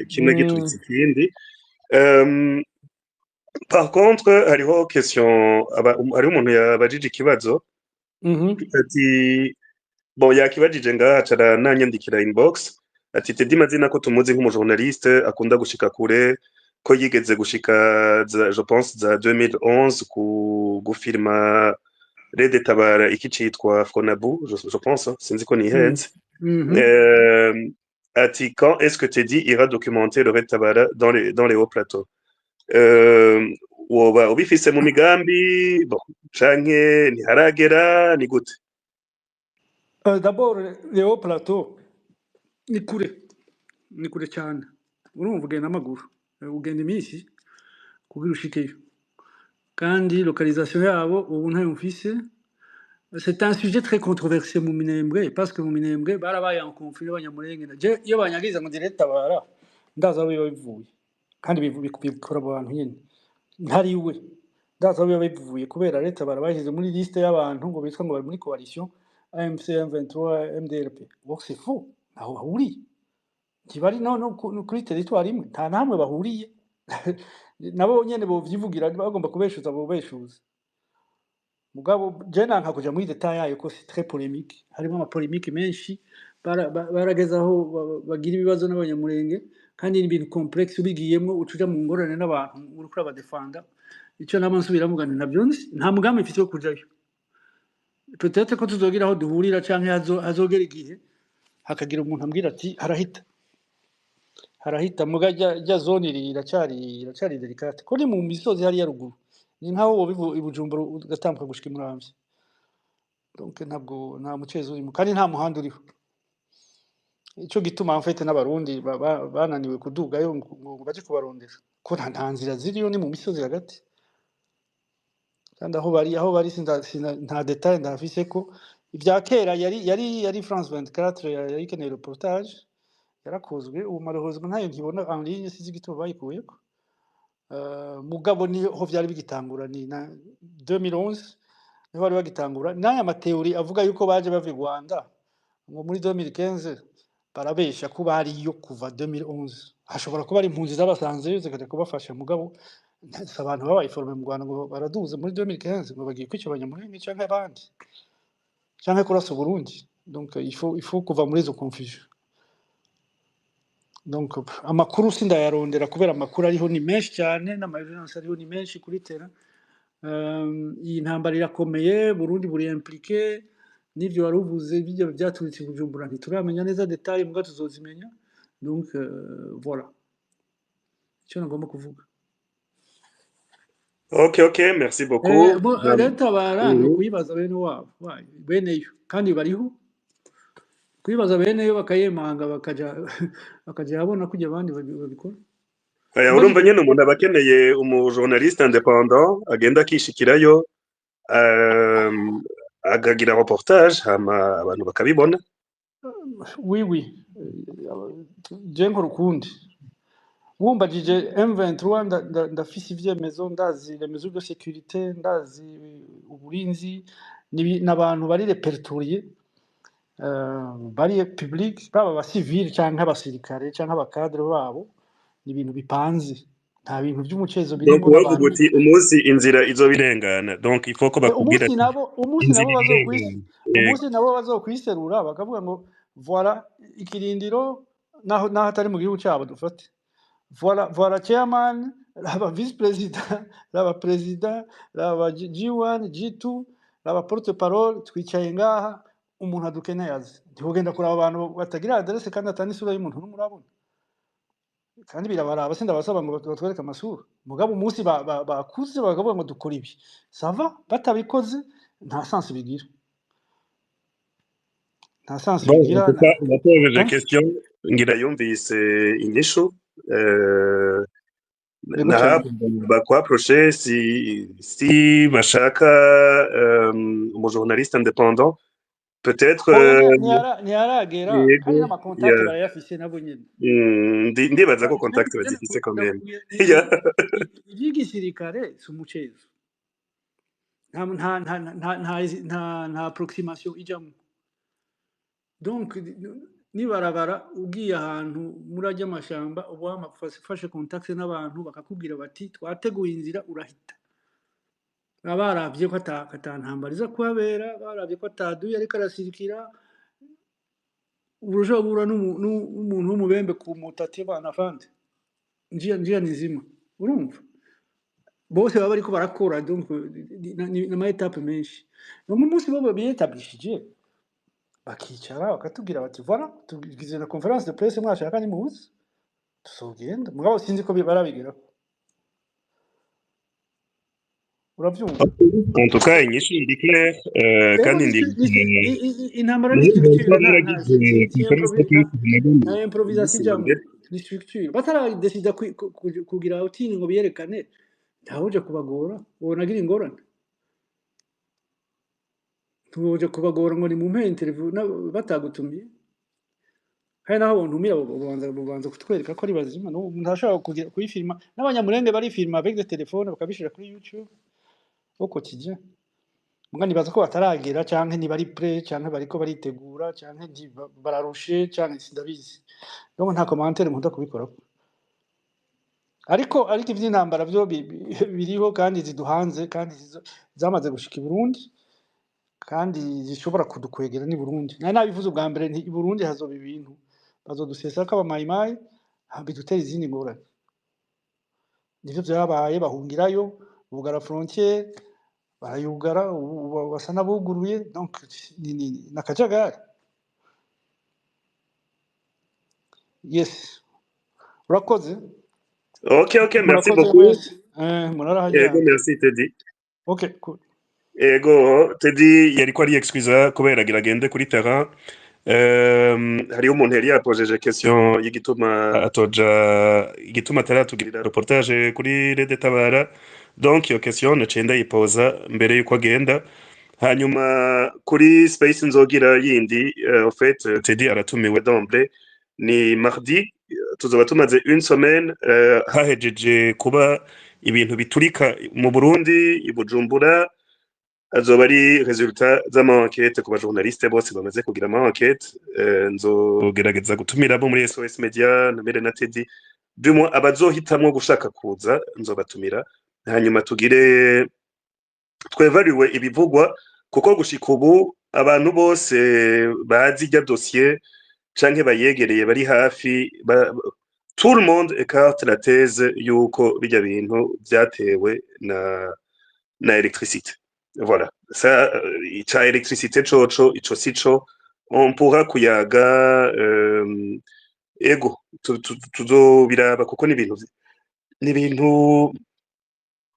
kimwe gituritse ikindi. Par contre, hariho question, hariho umuntu yabajije ikibazo ati, bon, yakibajije ngaha, acara nanyandikira inbox, ati: "Teddy Mazina, ko tumuzi nk'umu journaliste akunda gushika kure, ko yigeze gushika za, je pense, za 2011 ku gufirma Red Tabara iki citwa Fronabu, je pense, hein, sinzi ko nihenze." Ati: "Quand est-ce que Teddy ira documenter le Red Tabara dans les hauts plateaux?" Woba ubifise mu migambi, bon, canke ntiharagera, ni gute? D'abord, les hauts plateaux ni kure, ni kure cyane. Urumva, ugenda amaguru, ugenda iminsi kugira ushikeyo, kandi localisation yabo ubu ntayo mfise. C'est un sujet très controversé mu Minembwe, parce que mu Minembwe barabaye en conflit n'Abanyamulenge. Je iyo banyagiza ngo ndi Tabara, ndazi aho biba bivuye, kandi bikora abantu nyene ntari we. Ndazi aho biba bivuye, kubera leta barabashyize muri liste y'abantu ngo bitwa ngo bari muri coalition AMC M23 MDRP. Bon, c'est faux, ntaho bahuriye, ntibari no kuri territoire imwe, nta namwe bahuriye. Nabo nyene bovyivugira, bagomba kubeshuza bobeshuza. Mugabo je nanka kuja muri détail yayo, ko c'est très polémique, harimo ama polémiques menshi. Barageze aho bagira ibibazo n'Abanyamurenge, kandi ni ibintu complexe, ubigiyemwo uca uja mu ngorane n'abantu uriko urabadefanda. Ico nama nsubira mvuga nti ntabyo nzi, nta mugambi mfise wo kujayo. Peut-être ko tuzogira aho duhurira, canke hazogera igihe hakagira umuntu ambwira ati harahita, harahita. Muga rya zone iri iracari délicate, ko ni mu misozi hariya ruguru, ni nkaho woba i Bujumbura ugatambuka gushika i Muramvya. Donc ntabwo, nta mucezo urimo, kandi nta muhanda uriho. Ico gituma en fait n'Abarundi bananiwe kudugayo ngo baje kubarondera, ko nta nzira ziriyo, ni mu misozi hagati. Kandi aho bari nta détail ndahafise, ko ibya kera yari France 24 yari ikeneye reportage, yarakozwe. Ubu malheureusement ntayo nkibona en ligne, sinzi igituma bayikuyeko. Mugabo niho vyari bigitangura, ni na 2011 niho bari bagitangura n'aya ma théories avuga yuko baje bava i Rwanda ngo muri 2015. Barabesha ko bariyo kuva 2011. Hashobora kuba ari impunzi zabasanzeyo zikaja kubafasha, mugabo si abantu babaye formés mu Rwanda ngo baraduze muri 2015 ngo bagiye kwica Abanyamulenge canke abandi canke kurasa Uburundi. Donc il faut kuva muri izo confusion. Donc amakuru sindayarondera, kubera amakuru ariho ni menshi cyane, n'ama evidence ariho ni menshi kuri terrain. Iyi ntambara irakomeye, Burundi buri impliqué n'ivyo wari uvuze bijya byaturitse i Bujumbura. Ntituramenya neza détail, muga tuzozimenya. Donc voilà icyo nagomba kuvuga. Ok, merci beaucoup. Bo leta bara ni ukuyibaza bene wabo, beneyo, kandi bariho kuyibaza beneyo, bakayemanga, bakaja habona kujya abandi babikora. Aya, urumva nyene umuntu aba akeneye umu journaliste indépendant agenda akishikirayo, akagira reportage, hama abantu bakabibona. Oui. Je nkora ukundi. Wumbajije M23, ndafise ivyemezo, ndazi les mesures de sécurité, ndazi uburinzi n'abantu bari répertoriés, bari public, baba abasivili canke abasirikare canke aba cadres babo. Ni ibintu bipanze, nta bintu vy'umucezo Donc birimo. wowe N'abantu uvuga uti umunsi inzira izoba irengana, donc il faut ko bakubwira umunsi ati nabo, umunsi inzira nabo bazokwis irengana. Yego. Umunsi nabo bazokwiserura bakavuga ngo voilà ikirindiro, naho atari mu gihugu cyabo, dufate voilà chairman, raba vice président, raba président, raba G1, G2, raba porte parole, twicaye ngaha, umuntu adukeneye aze. Ntiwogenda kuraba abantu batagira adresse kandi atani isura y'umuntu n'umurabona, kandi birabaraba. Sindabasaba ngo batwereke amasura, mugabo umunsi bakuze bakavuga ngo dukora ibi, ça va. Batabikoze nta sens bigira, nta sens Bon, en bigira. tout cas, napojeje Hein? question, ngira yumvise inyishu. Yego cyane. Nahabwa bakwapproche si bashaka umu journaliste indépendant peut-être. Oya, ntiyaragera kandi Yego. n'ama contacts barayafise nabo nyene. Ndibaza ko contact bazifise quand même. Ivy'igisirikare si umucezo, nta approximation ijamwo. Donc nibarabara ugiye ahantu muri ajya amashamba, uba wamafashe contact n'abantu, bakakubwira bati twateguye inzira, urahita. Baba baravye ko ata ntambara iza kuhabera, baravye ko ataduye ariko arasirikira. Urushobora guhura n'umuntu w'umubembe ku moto ati bana afande, njia ni nzima. Urumva bose baba bariko barakora, donc ni ama étapes menshi. Donc umunsi bo biyetablishije, bakicara bakatubwira bati voilà, tugize na conférence de presse, mwashaka nimuze, tuzogenda. Mugabo sinzi ko barabigeraho, uravyumva? En tout cas, inyishu iri claire, Rero kandi ndi intambara ni structure, nta si nta improvisation ijamwo, ni structure. Bataradesida kugira outing ngo biyerekane, ntawuje kubagora, wonagira ingorane. Ntiwoje kubagora ngo ni mumpe interview batagutumiye. Kandi naho bontumira, bubanza kutwereka ko ari bazima. N'ubu umuntu arashobora kugira kuyifilma, n'abanyamurenge barifilma avec des téléphones, bakabishira kuri YouTube au quotidien. Muga nibaza ko bataragera, canke ntibari prêts, canke bariko baritegura, canke bararushe, canke sindabizi. Donc nta commentaire nkunda kubikorako. Ariko ivy'intambara vyo biriho kandi ziduhanze, kandi zamaze gushika i Burundi, kandi zishobora kudukwegera n'i Burundi. Nari nabivuze ubwa mbere nti i Burundi hazoba ibintu bazodusesako abamayimayi, bidutera izindi ngorane. Nivyo vyabaye, bahungirayo, bugara frontière, barayugara, ubu basa n'abuguruye. Donc ni n'akajagari. Yes, urakoze. Ok, merci Murakoze beaucoup. mwese. Ego. Murarahajyana. Merci Teddy. Ok, cool. Ego, Teddy yariko ariyexcusa kubera agira agende kuri terrain. Hariho umuntu yari yapojeje question y'igituma atoja, igituma ataratugirira reportage kuri Rede Tabara. Donc iyo question naciye ndayipoza mbere yuko agenda. Hanyuma kuri space nzogira yindi, en fait Teddy aratumiwe d'emblée, ni mardi, tuzoba tumaze une semaine hahejeje kuba ibintu biturika mu Burundi, i Bujumbura. Azoba ari résultat z'ama enquête ku ba journaliste bose bamaze kugira ama enquête. Nzogerageza gutumira abo muri SOS Media, ntumire na Teddy, du moins abazohitamwo gushaka kuza nzobatumira, hanyuma tugire twevaluwe ibivugwa, kuko gushika ubu abantu bose bazi irya dossier canke bayegereye, bari hafi, tout le monde écarte la thèse yuko bijya bintu vyatewe na électricité. Voilà, ça, ica électricité coco ico sico on pourra kuyaga. Ego, tuzobiraba kuko ni ibintu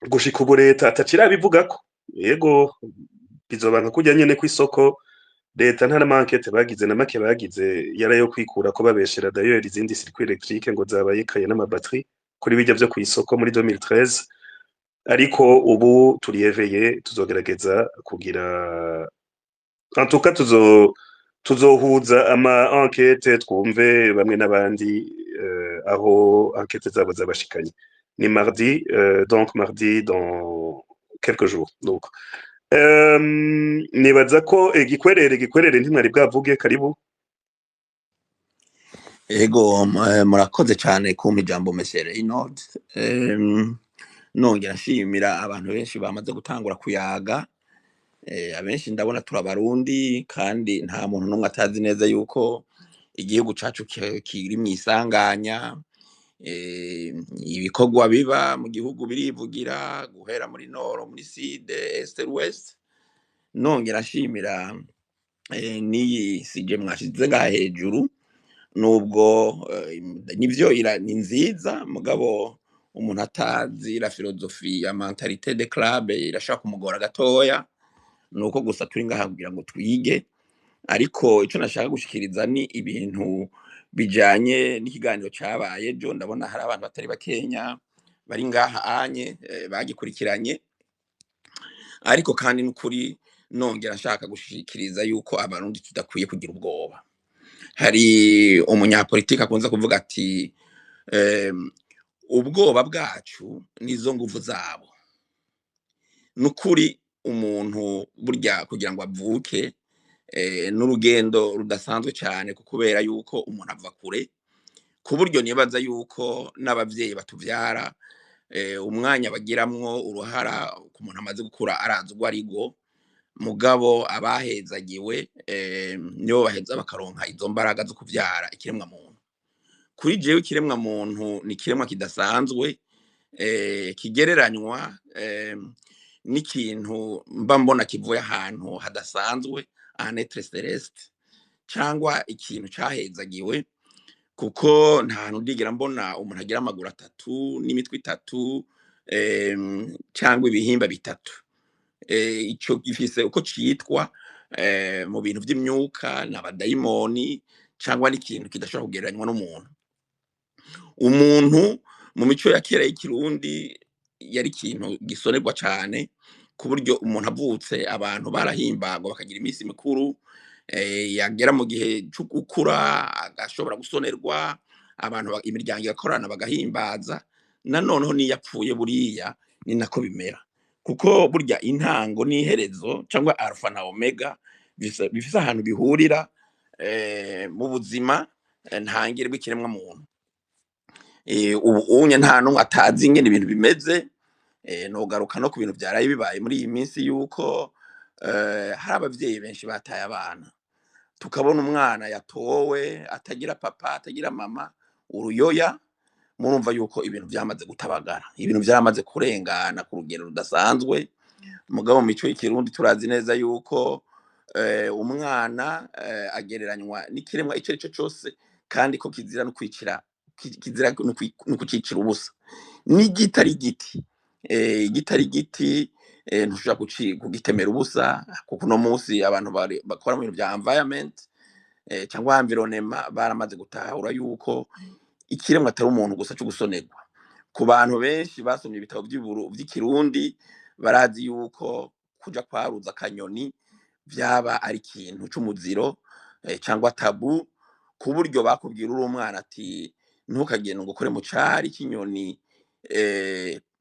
gushika ubu leta atacirabivugako. Yego, bizoba nka kurya nyene kw'isoko, leta nta n'ama enquêtes bagize na make bagize, yari ayo kwikura ko babeshera d'ailleurs izindi circuit électrique ngo zabaye kaye n'ama batterie kuri bijya vyo kw'isoko muri 2013. Ariko ubu turiyeveye, tuzogerageza kugira, en tout cas tuzo Tuzohuza ama enquête, twumve bamwe n'abandi aho enquête zabo zabashikanye. Ni mardi, donc mardi dans quelques jours. Donc nibaza ko igikwerere ntimwari bwavuge. Karibu. Ego, murakoze cyane kumpa ijambo, Monsieur Reynold. Nongera nshimira abantu benshi bamaze gutangura kuyaga. Abenshi ndabona turabarundi, kandi nta muntu n'umwe atazi neza yuko igihugu cacu kiri mw'isanganya. Ibikorwa biba mu gihugu birivugira, guhera muri nord, muri sud, est, ouest. Nongera nshimira n'iyi sujet mwashize ngaha hejuru, nubwo nivyo ni nziza, mugabo umuntu atazi la philosophie ya mentalité de club irashobora kumugora gatoya. Nuko gusa turi ngaha kugira ngo twige. Ariko ico nashaka gushikiriza ni ibintu bijanye n'ikiganiro cabaye ejo. Ndabona hari abantu batari bakenya bari ngaha anye bagikurikiranye. Ariko kandi n'ukuri nongera nshaka gushikiriza yuko Abarundi tudakwiye kugira ubwoba. Hari umunyapolitiki akunze kuvuga ati ubwoba bwacu nizo nguvu zabo. Nukuri umuntu burya kugira ngo avuke n'urugendo rudasanzwe cyane, kubera yuko umuntu ava kure, ku buryo nibaza yuko n'abavyeyi batuvyara umwanya bagiramwo uruhara ku muntu amaze gukura arazi urwo arirwo. Mugabo abahezagiwe nibo baheza bakaronka izo mbaraga zo kuvyara ikiremwa muntu. Kuri jewe ikiremwa muntu ni ikiremwa kidasanzwe, kigereranywa n'ikintu mba mbona kivuye ahantu hadasanzwe, un être céleste cyangwa ikintu cahezagiwe, kuko nta hantu ndigera mbona umuntu agira amaguru atatu n'imitwe itatu cyangwa ibihimba bitatu. Ico gifise uko citwa mu bintu vy'imyuka, n'abadayimoni cyangwa n'ikintu kidashobora kugereranywa n'umuntu. Umuntu mu mico ya kera y'Ikirundi yari ikintu gisonerwa cane, ku buryo umuntu avutse abantu barahimbagwa, bakagira iminsi mikuru. Yagera mu gihe cyo gukura agashobora gusonerwa, abantu imiryango igakorana bagahimbaza. Nanoneho niyo apfuye buriya ni nako bimera, kuko burya intango n'iherezo cyangwa alpha na omega bifise ahantu bihurira mu buzima ntangire bw'ikiremwa muntu. Ubu unye nta n'umwe atazi ingene ibintu bimeze. Nogaruka no ku bintu vyaraye bibaye muri iyi minsi, yuko hari abavyeyi benshi bataye abana, tukabona umwana yatowe atagira papa, atagira mama, uruyoya. Murumva yuko ibintu vyamaze gutabagara, ibintu vyaramaze kurengana ku rugero rudasanzwe. Mugabo mu mico y'Ikirundi turazi neza yuko umwana agereranywa n'ikiremwa ico arico cose, kandi ko kizira no kwicira kizira no kucicira ubusa. N'igiti ari igiti, igiti ari igiti, ntushobora kugitemera ubusa, kuko uno munsi abantu bakora mu bintu vya environment cyangwa environnement baramaze gutahura yuko ikiremwa atari umuntu gusa cyo gusonerwa. Ku bantu benshi basomye ibitabo vy'Ikirundi barazi yuko kuja kwaruza akanyoni vyaba ari ikintu c'umuziro cyangwa tabou, ku buryo bakubwira uri umwana ati ntukagende ngo ukore mu cari cy'inyoni,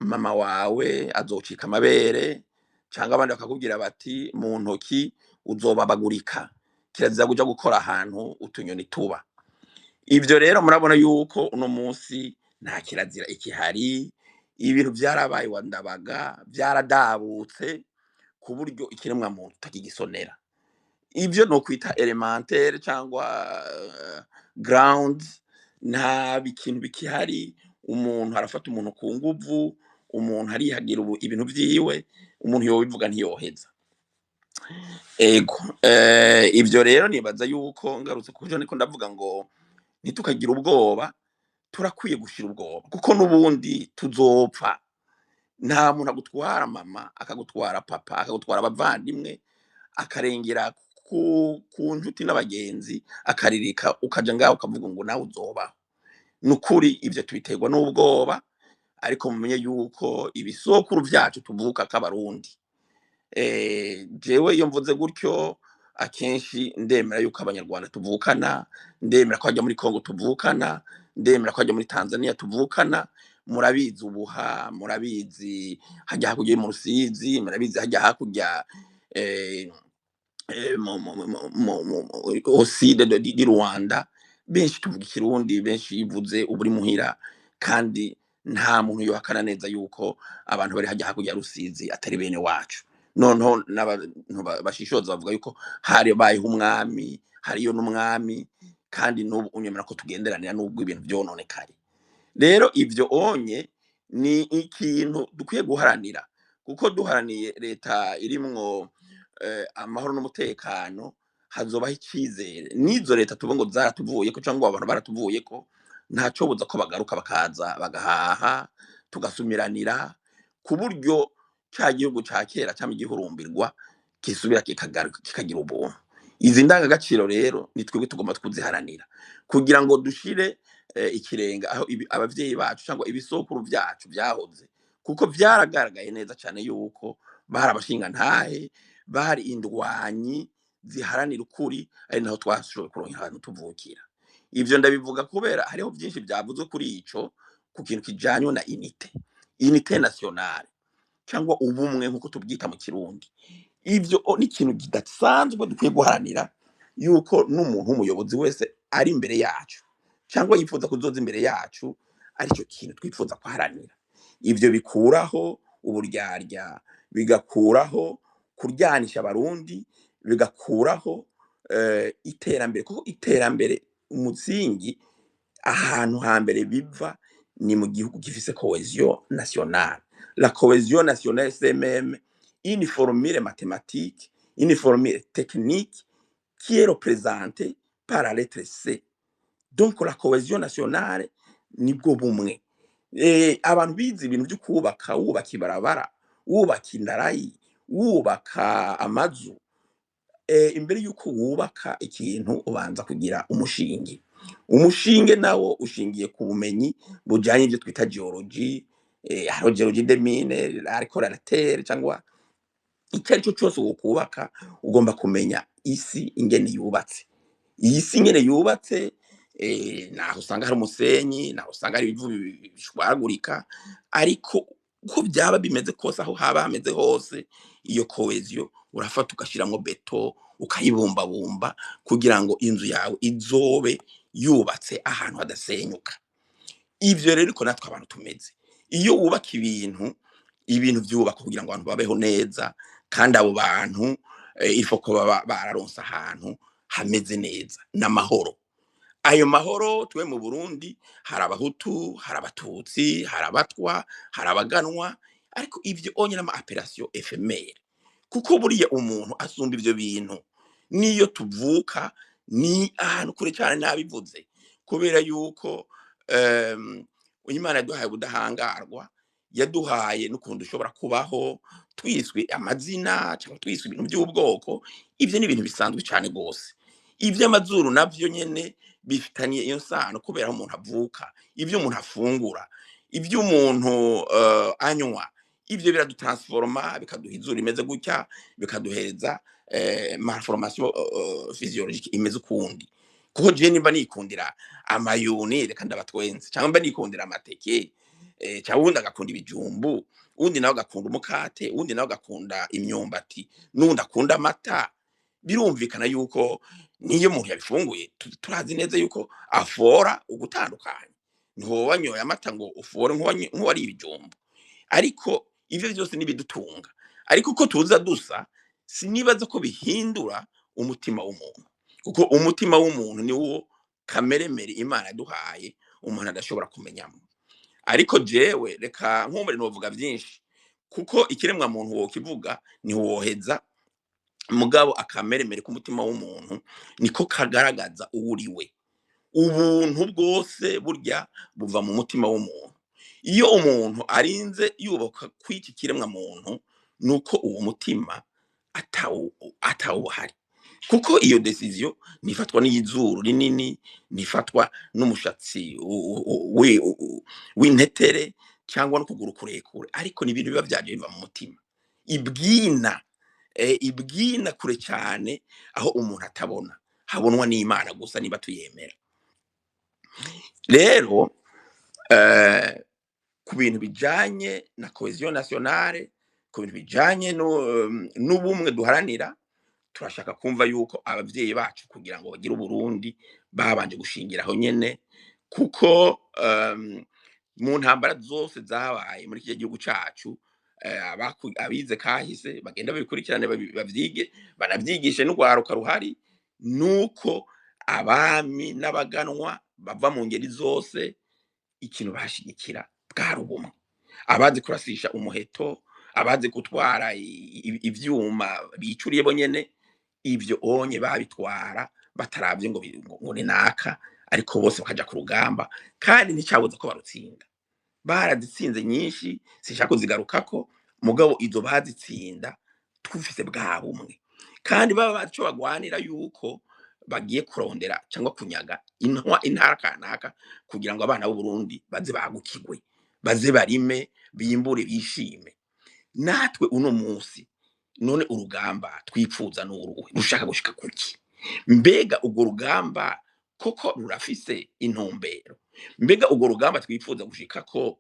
mama wawe azocika amabere, cyangwa abandi bakakubwira bati mu ntoki uzobabagurika, kirazira kuja gukora ahantu utunyoni tuba. Ibyo rero murabona yuko uno munsi nta kirazira ikihari. Ibintu byarabaye wandabaga, byaradabutse ku buryo ikiremwa muntu utakigisonera. Ibyo no kwita élémentaire cyangwa ground, nta bikintu bikihari. Umuntu arafata umuntu ku nguvu, umuntu arihagira ubu ibintu vyiwe, umuntu yobivuga ntiyoheza. Ego, ibyo rero nibaza yuko ngarutse kujo niko ndavuga ngo ntitukagira ubwoba. Turakwiye gushira ubwoba, kuko n'ubundi tuzopfa. Nta muntu agutwara mama, akagutwara papa, akagutwara abavandimwe, akarengera ku njuti n'abagenzi, akaririka ukaja ngaho ukavuga ngo nawe uzobaho. Nukuri ivyo tubiterwa n'ubwoba. Ariko mumenye yuko ibisokuru vyacu tuvuka k'Abarundi, jewe iyo mvuze gutyo Akenshi ndemera yuko Abanyarwanda tuvukana, ndemera ko hajya muri Kongo tuvukana, ndemera ko hajya muri Tanzania tuvukana. Murabizi ubuha, murabizi hajya hakurya mu Rusizi, murabizi hajya hakurya au sud di Rwanda. Benshi tuvuga Ikirundi, benshi yivuze uba uri muhira, kandi nta muntu yohakana neza yuko abantu bari hajya hakurya ya Rusizi atari bene wacu. Noneho n'abantu bashishoza bavuga yuko hari bayeho umwami, hariyo n'umwami, kandi n'ubu unyemera ko tugenderanira n'ubwo ibintu vyononekaye. Rero ivyo onye ni ikintu dukwiye guharanira, kuko duharaniye leta irimwo amahoro n'umutekano, hazobaho icizere. N'izo leta tuvuga ngo zaratuvuyeko cyangwa ngo abantu baratuvuyeko, ntacobuza ko bagaruka bakaza bagahaha, tugasumiranira, ku buryo ca gihugu ca kera cama gihurumbirwa kisubira kikagaruka kikagira ubuntu. Izi ndangagaciro rero ni twebwe tugomba kuziharanira kugira ngo dushire ikirenga aho abavyeyi bacu cyangwa ibisokuru vyacu vyahoze, kuko vyaragaragaye neza cyane yuko bari abashingantahe, bari indwanyi ziharanira ukuri, ari naho twashoboye kuronka ahantu tuvukira. Ivyo ndabivuga kubera hariho byinshi byavuzwe kuri ico, ku kintu kijanye na unité nationale cyangwa ubumwe nk'uko tubwita mu Kirundi. Ivyo ni ikintu kidasanzwe dukwiye guharanira, yuko n'umuntu w'umuyobozi wese ari imbere yacu cyangwa yifuza kuzoza imbere yacu, aricyo kintu twifuza guharanira. Ivyo bikuraho uburyarya, bigakuraho kuryanisha Abarundi, bigakuraho iterambere, kuko iterambere umuzingi ahantu hambere biva ni mu gihugu gifise cohésion nationale. La cohésion nationale, c'est même une formule mathématique, une formule technique qui est représentée par la lettre C. Donc la cohésion nationale nibwo bumwe. Abantu bize ibintu byo kubaka, wubaka ibarabara, wubaka indarayi, wubaka amazu, imbere yuko wubaka ikintu ubanza kugira umushinge. Umushinge nawo ushingiye ku bumenyi bujanye n'ivyo twita géologie, hariho géologie des mines, ariko la terre, cyangwa icyo ari cyo cyose wokubaka, ugomba kumenya isi ingene yubatse. Iyi si ingene yubatse, naho usanga hari umusenyi, naho usanga hari ibivu bishwaragurika, ariko uko byaba bimeze kose, aho haba hameze hose, iyo cohésion urafata ugashiramwo béton, ukayibumbabumba kugira ngo inzu yawe izobe yubatse ahantu hadasenyuka. Ivyo rero niko natwe abantu tumeze. Iyo wubaka ibintu, ibintu vyubakwa kugira ngo abantu babeho neza, kandi abo bantu ifo ko baba bararonse ahantu hameze neza n'amahoro. Ayo mahoro, twe mu Burundi hari Abahutu, hari Abatutsi, hari Abatwa, hari Abaganwa, ariko ivyo onye n'ama appellation éphémère, kuko buriya umuntu asumba ivyo bintu. Niyo tuvuka ni ahantu kure cyane, nabivuze kubera yuko Imana yaduhaye ubudahangarwa, yaduhaye n'ukuntu dushobora kubaho twiswe amazina cyangwa twiswe ibintu by'ubwoko. Ivyo ni ibintu bisanzwe cyane rwose. Ivy'amazuru navyo nyene bifitaniye iyo sano, kubera aho umuntu avuka, ivyo umuntu afungura, ivyo umuntu anywa, ivyo biradutransforma, bikaduha izuru rimeze gutya, bikaduhereza malformation physiologique imeze ukundi. Kuko je nimba nikundira amayuni, reka ndabatwenze, cyangwa mba nikundira amateke, cyangwa uwundi agakunda ibijumbu, uwundi nawe agakunda umukate, uwundi nawe agakunda imyumbati, n'uwundi akunda amata, birumvikana yuko niyo umuntu yabifunguye turazi neza yuko afora ugutandukanye. Ntiwoba wanyoye amata ngo ufore nk'uwariye ibijumbu. Ariko ivyo vyose nibidutunga, ariko uko tuza dusa, sinibaza ko bihindura umutima w'umuntu, kuko umutima w'umuntu ni wo kameremere Imana yaduhaye, umuntu adashobora kumenyamo. Ariko jewe reka nkumbure novuga vyinshi, kuko ikiremwa muntu wokivuga ntiwoheza. Mugabo akameremere k'umutima w'umuntu niko kagaragaza uwo uri we. Ubuntu bwose burya buva mu mutima w'umuntu. Iyo umuntu arinze yubaka kw'iki kiremwa muntu, nuko uwo mutima atawuhari, kuko iyo décision ntifatwa n'izuru rinini, ntifatwa n'umushatsi w'intetere cyangwa n'ukuguru kurekure, ariko ni ibintu biba vyaje biva mu mutima ibwina. Ibwina kure cyane, aho umuntu atabona, habonwa n'Imana gusa niba tuyemera. Rero ku bintu bijanye na cohésion nationale, ku bintu bijanye n'ubumwe duharanira, turashaka kumva yuko abavyeyi bacu, kugira ngo bagire Uburundi, babanje gushingira aho nyene, kuko mu ntambara zose zabaye muri iki gihugu cacu, abize kahise bagenda babikurikirane, bavyige, banavyigishe n'urwaruka ruhari, nuko abami n'abaganwa bava mu ngeri zose, ikintu bashigikira bwari ubumwe. Abazi kurasisha umuheto, abazi gutwara ivyuma bicuriye bo nyene, ivyo onye babitwara bataravye ngo ni naka, ariko bose bakaja ku rugamba, kandi nticabuza ko barutsinda. Barazitsinze nyinshi, sinshaka kuzigarukako, mugabo izo bazitsinda twufise bwa bumwe, kandi baba bazi ico bagwanira, yuko bagiye kurondera cyangwa kunyaga intara kanaka kugira ngo abana b'Uburundi baze bagukigwe, baze barime, bimbure, bishime. Natwe uno munsi none urugamba twipfuza n'uruhe? Rushaka gushika kuki? Mbega urwo rugamba koko rurafise intumbero? Mbega urwo rugamba twifuza gushika ko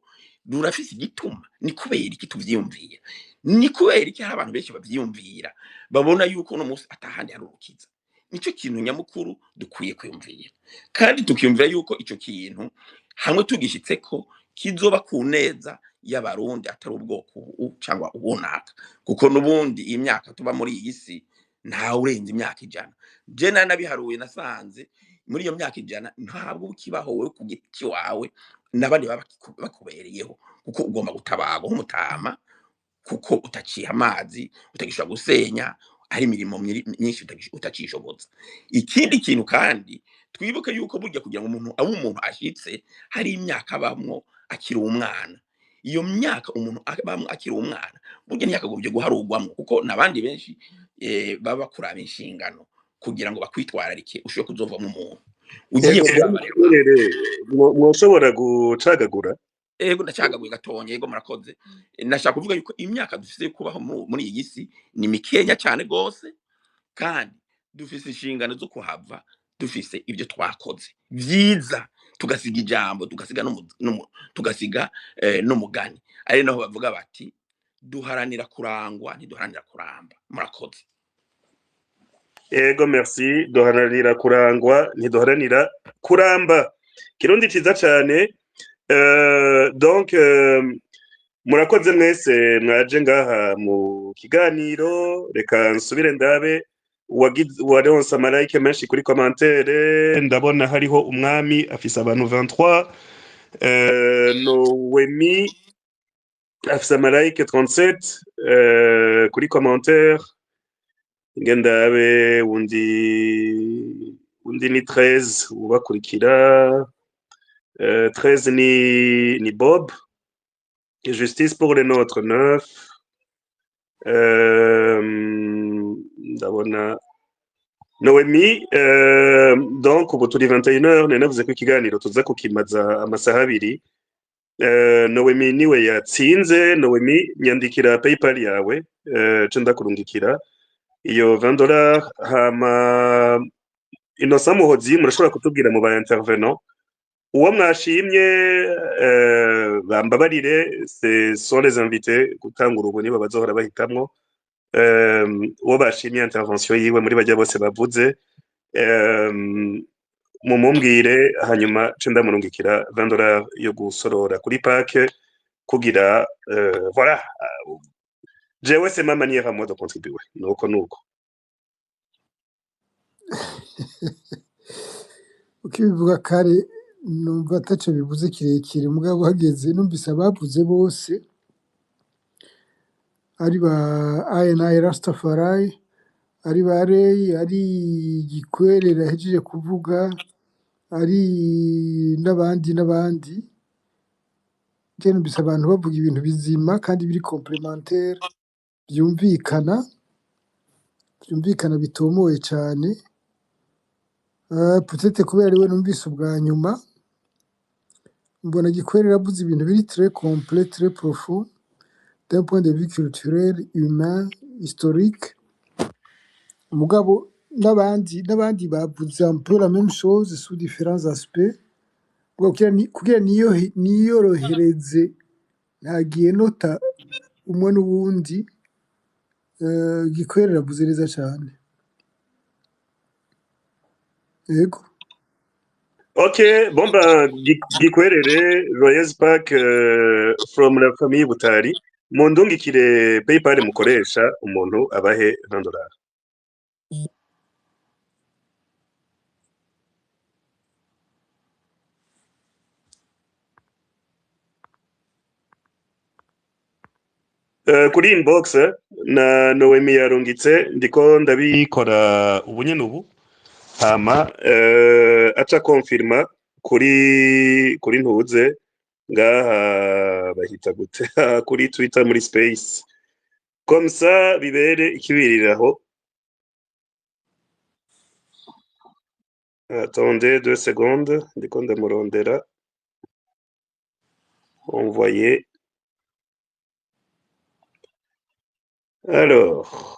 rurafise igituma? Ni kubera iki tuvyiyumvira? Ni kubera iki hari abantu benshi bavyiyumvira, babona yuko uno munsi atahandi hari urukiza? Nico kintu nyamukuru dukwiye kwiyumvira, kandi tukiyumvira yuko ico kintu hamwe tugishitseko kizoba ku neza y'Abarundi, atari ubwoko ubu cyangwa ubunaka, kuko n'ubundi iyi myaka tuba muri iyi si, ntawe urenza imyaka 100. Je nanabiharuye, nasanze muri iyo myaka 100 ntabwo ukibaho wowe ku giti wawe, n'abandi baba bakubereyeho, kuko ugomba gutabarwa nk'umutama, kuko utaciye amazi, utagishobora gusenya, hari imirimo myinshi utacishoboza. Ikindi kintu kandi, twibuke yuko burya kugira ngo umuntu abe umuntu ashitse, hari imyaka abamwo akiri umwana. Iyo myaka umuntu abamwo akiri umwana burya ntiyakagombye guharugwamwo, kuko n'abandi benshi baba bakuraba inshingano kugira ngo bakwitwararike, ushobore kuzovamo umuntu ugiye Yego. kuraba rero. Bwana, mwoshobora gucagagura? Ego, ndacagaguye gatonya. Ego, murakoze. Nashaka kuvuga yuko imyaka dufise yo kubaho muri iyi si ni mikenya cyane gose, kandi dufise inshingano zo kuhava dufise ibyo twakoze vyiza, tugasiga ijambo, tugasiga tugasiga n'umugani, ari naho bavuga bati: "Duharanira kurangwa, ntiduharanira kuramba." Murakoze. Ego, merci. Duharanira kurangwa, ntiduharanira kuramba. Kirundi ciza cane. Donc murakoze mwese mwaje ngaha mu kiganiro. Reka nsubire ndabe uwaronse ama like menshi kuri commentaire. Ndabona hariho umwami afise abantu 23, Noemi afise ama like 37 kuri commentaire. Nge ndabe undi ni 13 ubakurikira. 13 ni Bob. Justice pour les nôtres 9. Ndabona Noemi. Donc ubu turi 21h, nari navuze ko ikiganiro tuza kukimaza amasaha 2. Noemi niwe yatsinze. Noemi, nyandikira PayPal yawe, ce ndakurungikira iyo $20. Hama Innocent Muhozi, murashobora kutubwira mu ba intervenant uwo mwashimye. Bambabarire, ce sont les invités gutangura ubu, nibo bazohora bahitamwo uwo bashimye intervention yiwe muri bajya bose bavuze. Mumumbwire, hanyuma ce ndamurungikira $20 yo gusorora kuri pake kugira voilà. Jewe c'est ma manière à moi de contribuer, nuko nuko. Ukibivuga kare numva ataco bivuze kirekire, mugabo hageze numvise abavuze bose, ari ba INI Rastafari, ari ba Rey, ari Gikwerere ahejeje kuvuga, ari n'abandi n'abandi, je numvise abantu bavuga ibintu bizima kandi biri complémentaire, vyumvikana, vyumvikana, bitomoye cane. Peut-être kubera ariwe numvise ubwa nyuma, mbona Gikwerere avuze ibintu biri très complet, très profond, d'un point de vue culturel, humain, historique. Mugabo n'abandi bavuze un peu la même chose sous différents aspects. Mugabo kugira niyorohereze ntagiye nota umwe n'uwundi. Gikwerera avuze neza cane. Yego. Ok, bon ben, Gikwerere, Royals Park from la famille Butari. Mundungikire PayPal mukoresha umuntu abahe $20. Kuri inbox na Noemi yarungitse, ndiko ndabikora ubu nyene ubu. Hama aca confirma kuri ntuze ngaha bahita gute kuri Twitter muri space. Comme ça bibere ikibiriraho. Attendez 2 secondes, ndiko ndamurondera. Envoyer. Alors.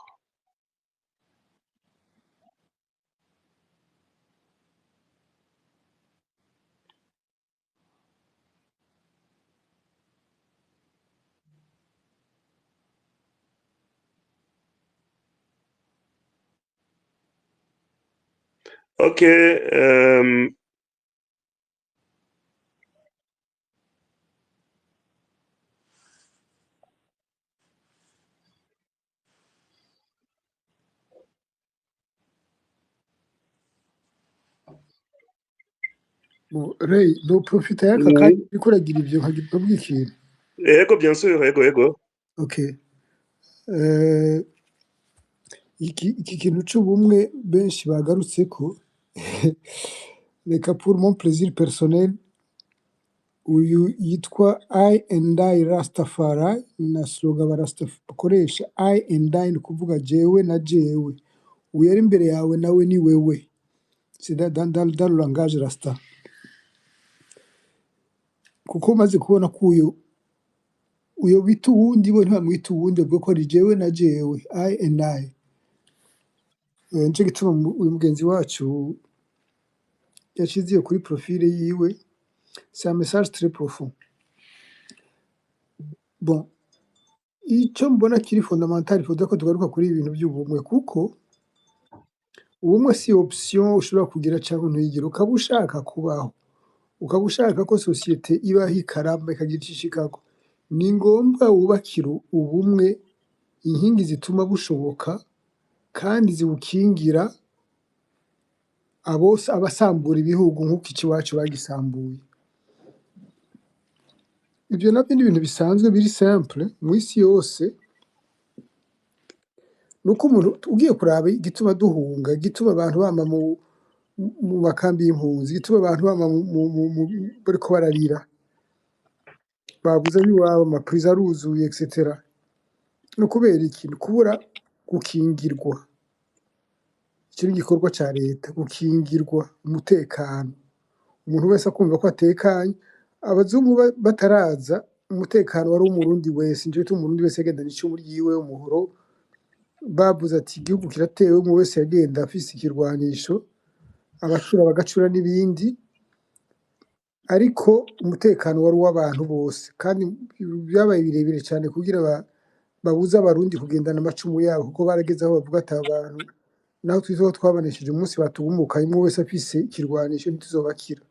Ok. Bon, Ray, no profita y'aka kanya uriko uragira ivyo nkavuga ikintu. Ego, bien sûr, ego, ego. Ok. Iki kintu c'ubumwe benshi bagarutseko, reka pour mon plaisir personnel, uyu yitwa I and I Rastafari, na slogan bakoresha I and I, ni ukuvuga jewe na jewe. Uyu ari imbere yawe nawe ni wewe. C'est dans le langage Rasta. Kuko umaze kubona ko uyo bita uwundi, bo ntibamwita uwundi, bavuga ko ari jewe na jewe, I and I. Nico gituma uyu mugenzi wacu yashize iyo kuri profile yiwe, c'est un message très profond. Bon, ico mbona kiri fondamental, il faudrait ko tugaruka kuri ibi bintu by'ubumwe, kuko ubumwe si option ushobora kugira canke ntuyigire, ukaba ushaka kubaho, ukaba ushaka ko societe ibaho ikaramba ikagira ico ishikako, ni ngombwa wubakire ubumwe inkingi zituma bushoboka kandi ziwukingira abose abasambura ibihugu nk'uko ikiwacu bagisambuye. Ivyo navyo ni ibintu bisanzwe biri simple mw'isi yose. Nuko umuntu ugiye kuraba igituma duhunga, igituma abantu bama mu makambi y'impunzi, igituma abantu bama bariko bararira, babuze ab'iwabo, amaprison aruzuye, etc. Ni ukubera iki? Ni ukubura gukingirwa. Ico ni igikorwa ca leta, gukingirwa umutekano. Umuntu wese akumva ko atekanye. Abazungu bataraza, umutekano wari uw'umurundi wese. Nico gituma umurundi wese yagendana icumu ryiwe, umuhoro. Bavuze ati igihugu kiratewe, umwe wese yagenda afise ikirwanisho, abacura bagacura n'ibindi, ariko umutekano wari uw'abantu bose. Kandi byabaye birebire cyane kugira babuze abarundi kugendana amacumu yabo, kuko barageze aho bavuga ati abantu naho twizo twabanesheje umunsi batugumuka, umwe wese afise ikirwanisho ntituzobakira.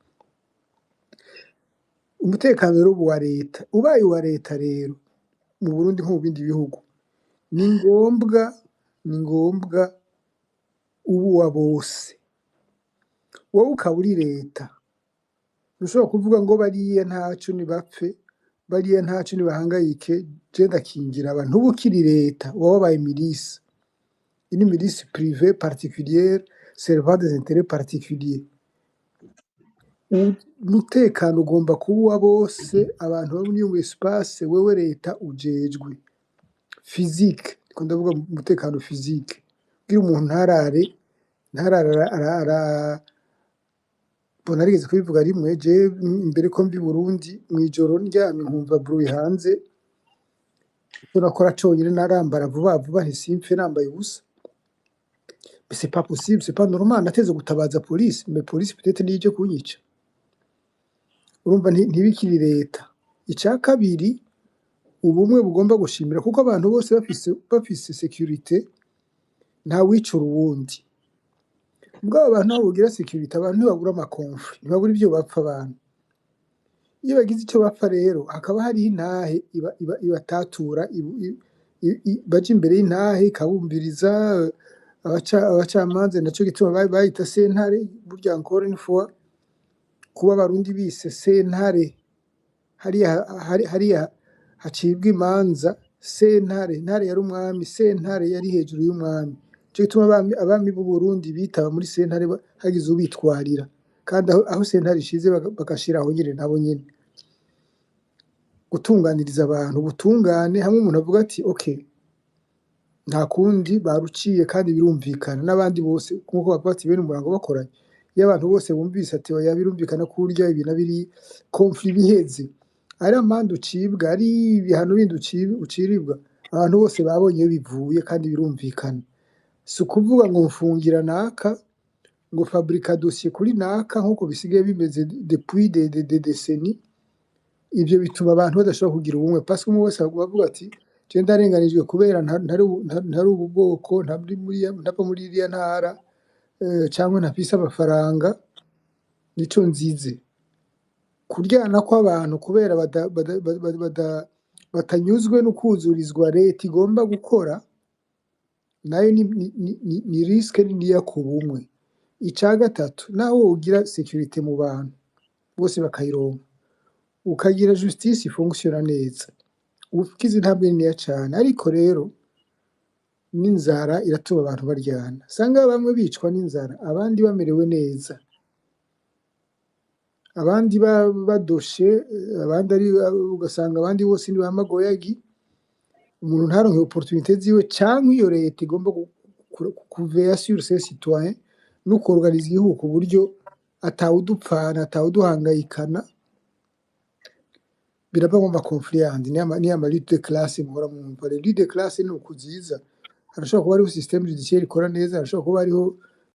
Umutekano rero uba uwa leta, ubaye uwa leta rero mu Burundi nko mu bindi bihugu, ni ngombwa uba uwa bose. Wowe ukaba uri leta, ntushobora kuvuga ngo bariya ntaco nibapfe, bariya ntaco nibahangayike, je ndakingira abantu. Ntuba ukiri leta, uba wabaye milice. Une milice privée particulière servant des intérêts particuliers. Umutekano ugomba kuba uwa bose, abantu bari muri iyo espace, wewe leta ujejwe. Physique, ndiko ndavuga umutekano physique. Kugira umuntu ntarare, ntarare ara bon, narigeze kubivuga rimwe, je imbere ko mvi Burundi, mw'ijoro ndyamye nkumva bruit hanze, ico nakora conyene narambara vuba vuba ntisimfe nambaye ubusa. Mais c'est pas possible, c'est pas normal. Nateze gutabaza police, mais police peut-être niyo ije kunyica. Urumva ntibikiri leta. Icya kabiri, ubumwe bugomba gushimira, kuko abantu bose bafise sécurité, nta wicura uwundi. Mugabo abantu aho bugira sécurité, abantu ntibabura ama conflits, ntibabura ibyo bapfa. Abantu iyo bagize icyo bapfa rero, hakaba hariho intahe ibatatura, baja imbere y'intahe ikabumviriza, abacamanza. Naco gituma bayita sentare. Burya encore une fois, kuba Abarundi bise sentare hariya, hariya hacibwa imanza, sentare, ntare yari umwami, sentare yari hejuru y'umwami. Nico gituma abami b'u Burundi bitaba muri sentare hagize ubitwarira, kandi aho sentare ishize bagashiraho nyene nabo nyene gutunganiriza abantu, ubutungane. Hamwe umuntu avuga ati: "Okay, nta kundi, baruciye kandi birumvikana." N'abandi bose nkuko bavuga ati bene umurango bakoranye, iyo abantu bose bumvise ati: "Oya, birumvikana ko urya ibi na biri," conflit biheze, ari amande ucibwa, ari ibihano bindi uciribwa, abantu bose babonye iyo bivuye kandi birumvikana. Si ukuvuga ngo mfungira naka, ngo fabriqua dossier kuri naka, nk'uko bisigaye bimeze depuis des décennies. Ibyo bituma abantu badashobora kugira ubumwe, parce que umwe wese avuga ati: "Je ndarenganijwe kubera ntari ubu bwoko, ntari muri ntava muri iriya ntara, cyangwa ntafise amafaranga, nico nzize." Kuryana kw'abantu kubera batanyuzwe no kuzurizwa leta igomba gukora, nayo ni risque niniya ku bumwe. Ica gatatu, naho wogira sécurité mu bantu bose bakayironka, ukagira justice ifonctionna neza, ukize intambwe niniya cane. Ariko rero n'inzara iratuma abantu baryana. Usanga bamwe bicwa n'inzara, abandi bamerewe neza, abandi badoshe, abandi ari, ugasanga abandi bose ni ba magoyagi, umuntu ntaronke opportunité ziwe, canke iyo leta igomba kuveiller sur ses citoyens no kuorganiza igihugu ku buryo atawudupfana, atawuduhangayikana. Birava mu ma conflits yandi, niya ma lutte de classe muhora mwumva. Les luttes de classe ni ukuziza, harashobora kuba hariho système judiciaire ikora neza, harashobora kuba hariho